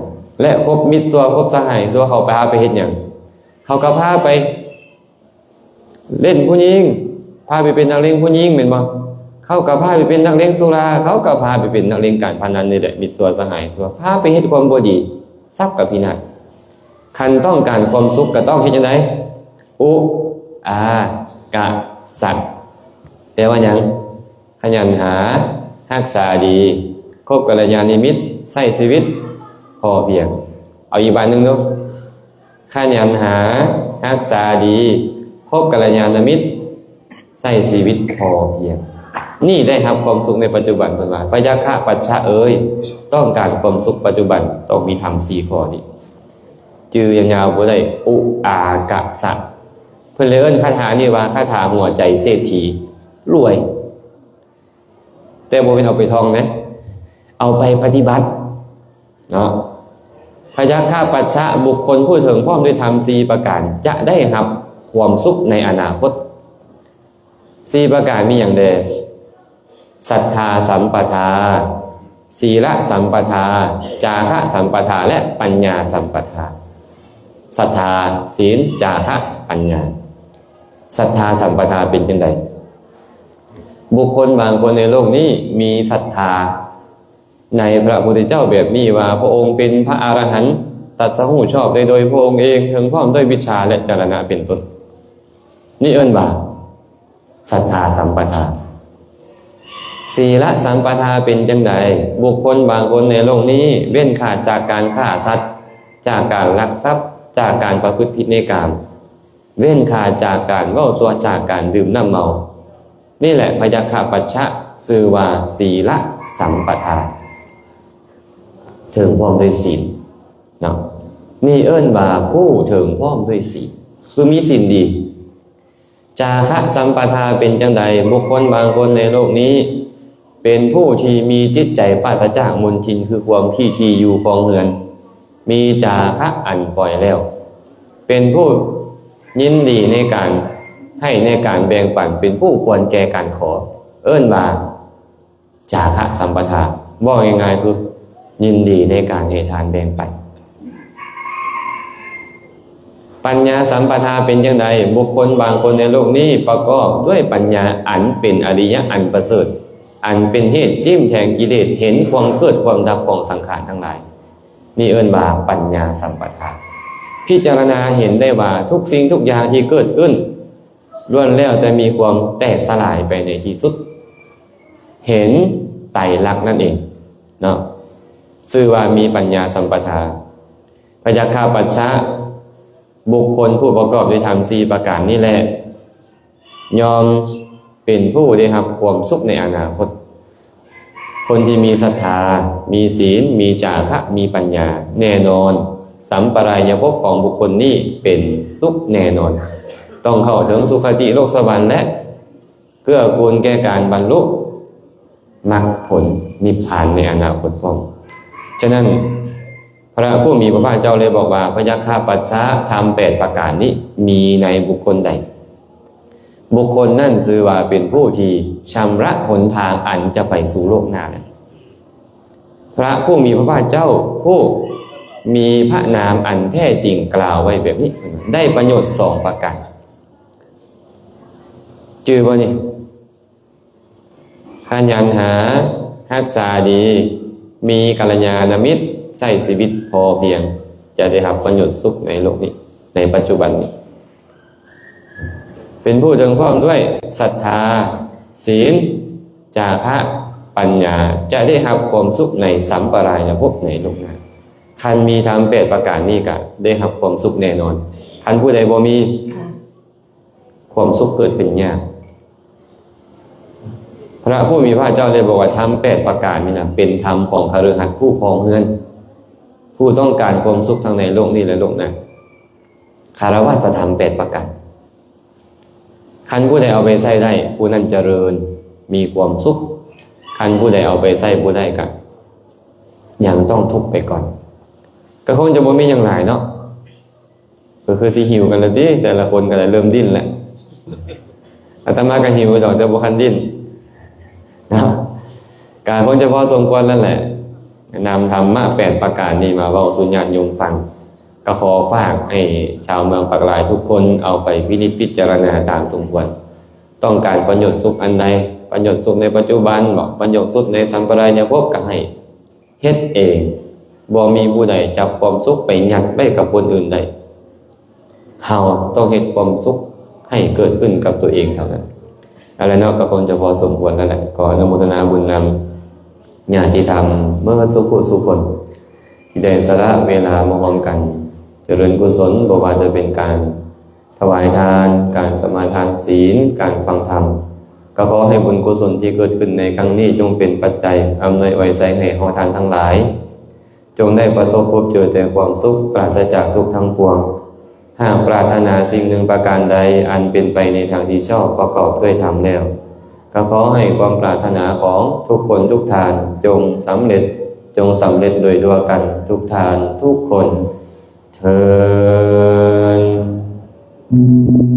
ແລະ ຄົບມິດຊົ່ວ ຄົບສະຫາຍຊົ່ວ ເຂົາພາໄປເຮັດຫຍັງ? ເຂົາກະພາໄປຫຼິ້ນຜູ້ຍິງ, ພາໄປເປັນນັກເລງຜູ້ຍິງແມ່ນບໍ່? ເຂົາກະພາໄປເປັນນັກເລງສຸລາ, ເຂົາກະພາໄປເປັນນັກເລງການພະນັນນີ້ແຫຼະ, ມິດຊົ່ວສະຫາຍຊົ່ວ ພາໄປເຮັດຄວາມບໍ່ດີ, ຊັບກະພິນາດ. ຄັນຕ້ອງການຄວາມສຸກກະຕ້ອງເຮັດຈັ່ງໃດ? ອຸອາກະສະ ແປວ່າຫຍັງ? ຂະຫຍັນຫາ, ຮັກສາດີ, ຄົບກັນລະຍານມິດ, ໃຊ້ຊີວິດພໍພຽງ. ເອົາອີກບາດໜຶ່ງດູ. ຂະຫຍັນຫາ, ຮັກສາດີ, ຄົບກັນລະຍານມິດ, ໃຊ້ຊີວິດພໍພຽງ. ນີ້ໄດ້ຮັບຄວາມສຸກໃນປັດຈຸບັນ. ເພິ່ນວ່າ ພະຍັກຂະປັດຊະເອີຍ, ຕ້ອງການຄວາມສຸກປັດຈຸບັນ ຕ້ອງມີທຳສີ່ຂໍ້ນີ້. ຈື່ຍາວໆບໍ່ໄດ້, ອຸອາກະສະ. ເພິ່ນເລີຍເອີ້ນຄາຖານີ້ວ່າ ຄາຖາຫົວໃຈເສດຖີ, ລວຍ. ແຕ່ບໍ່ແມ່ນເອົາໄປທ່ອງເດ້, ເອົາໄປປະຕິບັດເນາະ. ພະຍັກຂະປັດຊະ, ບຸກຄົນຜູ້ເຖິງພ້ອມດ້ວຍທຳສີ່ປະການ ຈະໄດ້ຮັບຄວາມສຸກໃນອະນາຄົດ. ສີ່ປະການມີຫຍັງແດ່? ສັດທາສຳປະທາ, ສີລະສຳປະທາ, ຈາຄະສຳປະທາ ແລະ ປັນຍາສຳປະທາ. ສັດທາ, ສີນ, ຈາຄະ, ປັນຍາ. ສັດທາສຳປະທາເປັນຈັ່ງໃດ? ບຸກຄົນບາງຄົນໃນໂລກນີ້ມີສັດທາໃນພະພຸດທະເຈົ້າແບບນີ້ວ່າ ພະອົງເປັນພະອະລະຫັນ, ຕັດສະຮູ້ຊອບໄດ້ໂດຍພະອົງເອງ, ເຖິງພ້ອມດ້ວຍວິດຊາ ແລະ ຈະລະນະເປັນຕົ້ນ. ນີ້ເອີ້ນວ່າ ສັດທາສຳປະທາ. ສີລະສຳປະທາເປັນຈັ່ງໃດ? ບຸກຄົນບາງຄົນໃນໂລກນີ້ເວັ້ນຂາດຈາກການຂ້າສັດ, ຈາກການລັກຊັບ, ຈາກການປະພຶດຜິດໃນກາມ, ເວັ້ນຂາດຈາກການເວົ້າຕົວະ, ຈາກການດື່ມນ້ຳເມົາ. ນີ້ແຫຼະພະຍັກຂະປັດຊະ, ຊື່ວ່າສີລະສຳປະທາ, ເຖິງພ້ອມດ້ວຍສີນເນາະ. ນີ້ເອີ້ນວ່າຜູ້ເຖິງພ້ອມດ້ວຍສີນ, ຄືມີສີນດີ. ຈາຄະສຳປະທາເປັນຈັ່ງໃດ? ບຸກຄົນບາງຄົນໃນໂລກນີ້ ເປັນຜູ້ທີ່ມີຈິດໃຈປາສະຈາກມົນທິນ ຄືຄວາມຂີ້ຖີ່ຢູ່ຄອງເຮືອນ, ມີຈາຄະອັນປ່ອຍແລ້ວ, ເປັນຜູ້ຍິນດີໃນການໃຫ້, ໃນການແບ່ງປັນ, ເປັນຜູ້ຄວນແກ່ການຂໍ, ເອີ້ນວ່າ ຈາຄະສຳປະທາ. ເວົ້າງ່າຍໆ ຄືຍິນດີໃນການໃຫ້ທານແບ່ງປັນ. ປັນຍາສຳປະທາເປັນຈັ່ງໃດ? ບຸກຄົນບາງຄົນໃນໂລກນີ້ປະກອບດ້ວຍປັນຍາອັນເປັນອະລິຍະອັນປະເສີດ, ອັນເປັນເຫດຈິ້ມແທງກິເລດ, ເຫັນຄວາມເກີດຄວາມດັບຂອງສັງຂານທັງຫຼາຍ. ນີ້ເອີ້ນວ່າປັນຍາສຳປະທາ. ພິຈາລະນາເຫັນໄດ້ວ່າທຸກສິ່ງທຸກຢ່າງທີ່ເກີດຂຶ້ນ ລ້ວນແລ້ວແຕ່ມີຄວາມແຕກສະຫຼາຍໄປໃນທີ່ສຸດ, ເຫັນໄຕລັກນັ້ນເອງເນາະ, ຊື່ວ່າມີປັນຍາສຳປະທາ. ພະຍັກຂະປັດຊະ, ບຸກຄົນຜູ້ປະກອບດ້ວຍທຳສີ່ປະການນີ້ແຫຼະ ຍ່ອມເປັນຜູ້ໄດ້ຮັບຄວາມສຸກໃນອະນາຄົດ. ຄົນທີ່ມີສັດທາ, ມີສິນ, ມີຈາຄະ, ມີປັນຍາ, ແນ່ນອນ ສຳປະລາຍະພົບຂອງບຸກຄົນນີ້ເປັນສຸກແນ່ນອນ, ຕ້ອງເຂົ້າເຖິງສຸຄະຕິໂລກສະຫວັນ ແລະ ເກື້ອກູນແກ່ການບັນລຸມັກຜົນນິບພານໃນອະນາຄົດພ້ອມ. ສະນັ້ນ, ພະຜູ້ມີພະພາກເຈົ້າເລີຍບອກວ່າ, ພະຍັກຄະປັດຊະທຳແປດປະການນີ້ມີໃນບຸກຄົນໃດ, ບຸກຄົນນັ້ນຊື່ວ່າເປັນຜູ້ທີ່ຊຳລະຫົນທາງອັນຈະໄປສູ່ໂລກໜ້າແລ້ວ. ພະຜູ້ມີພະພາກເຈົ້າຜູ້ມີພະນາມອັນແທ້ຈິງກ່າວໄວ້ແບບນີ້, ໄດ້ປະໂຫຍດສອງປະການ. ຈື່ບໍ່ນີ້? ຂະຫຍັນຫາ, ຮັກສາດີ, ມີກັນລະຍານະມິດ, ໃຊ້ຊີວິດພໍພຽງ, ຈະໄດ້ຮັບປະໂຫຍດສຸກໃນໂລກນີ້, ໃນປັດຈຸບັນນີ້. ເປັນຜູ້ເຖິງພ້ອມດ້ວຍສັດທາ, ສິນ, ຈາຄະ, ປັນຍາ, ຈະໄດ້ຮັບຄວາມສຸກໃນສຳປະລາຍະພົບໃນໂລກໜ້າ. ຄັນມີທຳແປດປະການນີ້ກະໄດ້ຮັບຄວາມສຸກແນ່ນອນ. ຄັນຜູ້ໃດບໍ່ມີ, ຄວາມສຸກເກີດຂຶ້ນຍາກ. ພະຜູ້ມີພະພາກເຈົ້າໄດ້ບອກວ່າ ທຳແປດປະການນີ້ນະ ເປັນທຳຂອງຄະລືຫັດຜູ້ຄອງເຮືອນ, ຜູ້ຕ້ອງການຄວາມສຸກທັງໃນໂລກນີ້ ແລະ ໂລກໜ້າ. ຄາລະວາສະທຳແປດປະການ, ຄັນຜູ້ໃດເອົາໄປໃຊ້ໄດ້, ຜູ້ນັ້ນຈະເລີນ, ມີຄວາມສຸກ. ຄັນຜູ້ໃດເອົາໄປໃຊ້ບໍ່ໄດ້, ກະຍັງຕ້ອງທຸກໄປກ່ອນ. ກະຄົງຈະບໍ່ມີຫຍັງຫຼາຍເນາະ. ກໍຄືຊິຫິວກັນແລ້ວຕິ, ແຕ່ລະຄົນກໍໄດ້ເລີ່ມດີ້ນແລ້ວ. ອາດຕະມາກໍຫິວດອກ, ແຕ່ບໍ່ທັນດີ້ນເນາະ. ກໍຄົງຈະພໍສົມຄວນແລ້ວແຫຼະ, ນຳທຳມະແປດປະການນີ້ມາເວົ້າສູ່ຍາດໂຍມຟັງ. ກໍຂໍຝາກໃຫ້ຊາວເມືອງປາກລາຍທຸກຄົນເອົາໄປພິນິດພິຈາລະນາຕາມສົມຄວນ. ຕ້ອງການປະໂຫຍດສຸກອັນໃດ? ປະໂຫຍດສຸກໃນປັດຈຸບັນບໍ? ປະໂຫຍດສຸກໃນສຳປະລາຍະພົບ? ກໍໃຫ້ ເຮັດເອງ, ບໍ່ມີຜູ້ໃດຈັບຄວາມສຸກໄປຍັດໄວ້ກັບຄົນອື່ນໄດ້. ເຮົາຕ້ອງເຮັດຄວາມສຸກໃຫ້ເກີດຂຶ້ນກັບຕົວເອງເທົ່ານັ້ນ. ເອົາລະເນາະ, ກໍຄົງຈະພໍສົມຄວນແລ້ວແຫຼະ. ຂໍອະນຸໂມທະນາບຸນນຳຍາດຕິທຳເໝິດສູ່ຜູ້ສູ່ຄົນ ທີ່ໄດ້ສະຫຼະເວລາມາຮ່ວມກັນຈະເລີນກຸສົນ, ບໍ່ວ່າຈະເປັນການ ຖວາຍທານ, ການສະມາທານ, ສິນ, ການຟັງທຳ, ກໍຂໍໃຫ້ບຸນກຸສົນທີ່ເກີດຂຶ້ນໃນຄັ້ງນີ້ ຈົ່ງເປັນປັດໄຈອຳນວຍອວຍໄຊໃຫ້ເຮົາທ່ານທັງຫຼາຍ ຈົ່ງໄດ້ປະສົບພົບເຈີແຕ່ຄວາມສຸກ, ປາສະຈາກທຸກທັງປວງ. ຫາກປາດຖະໜາສິ່ງໜຶ່ງປະການໃດ ອັນເປັນໄປໃນທາງທີ່ຊອບປະກອບດ້ວຍທຳແລ້ວ, ກໍຂໍໃຫ້ຄວາມປາດຖະໜາຂອງທຸກຄົນທຸກທ່ານ ຈົ່ງສຳເລັດ, ຈົ່ງສຳເລັດໂດຍທົ່ວກັນທຸກທ່ານທຸກຄົນ. ເທີນ.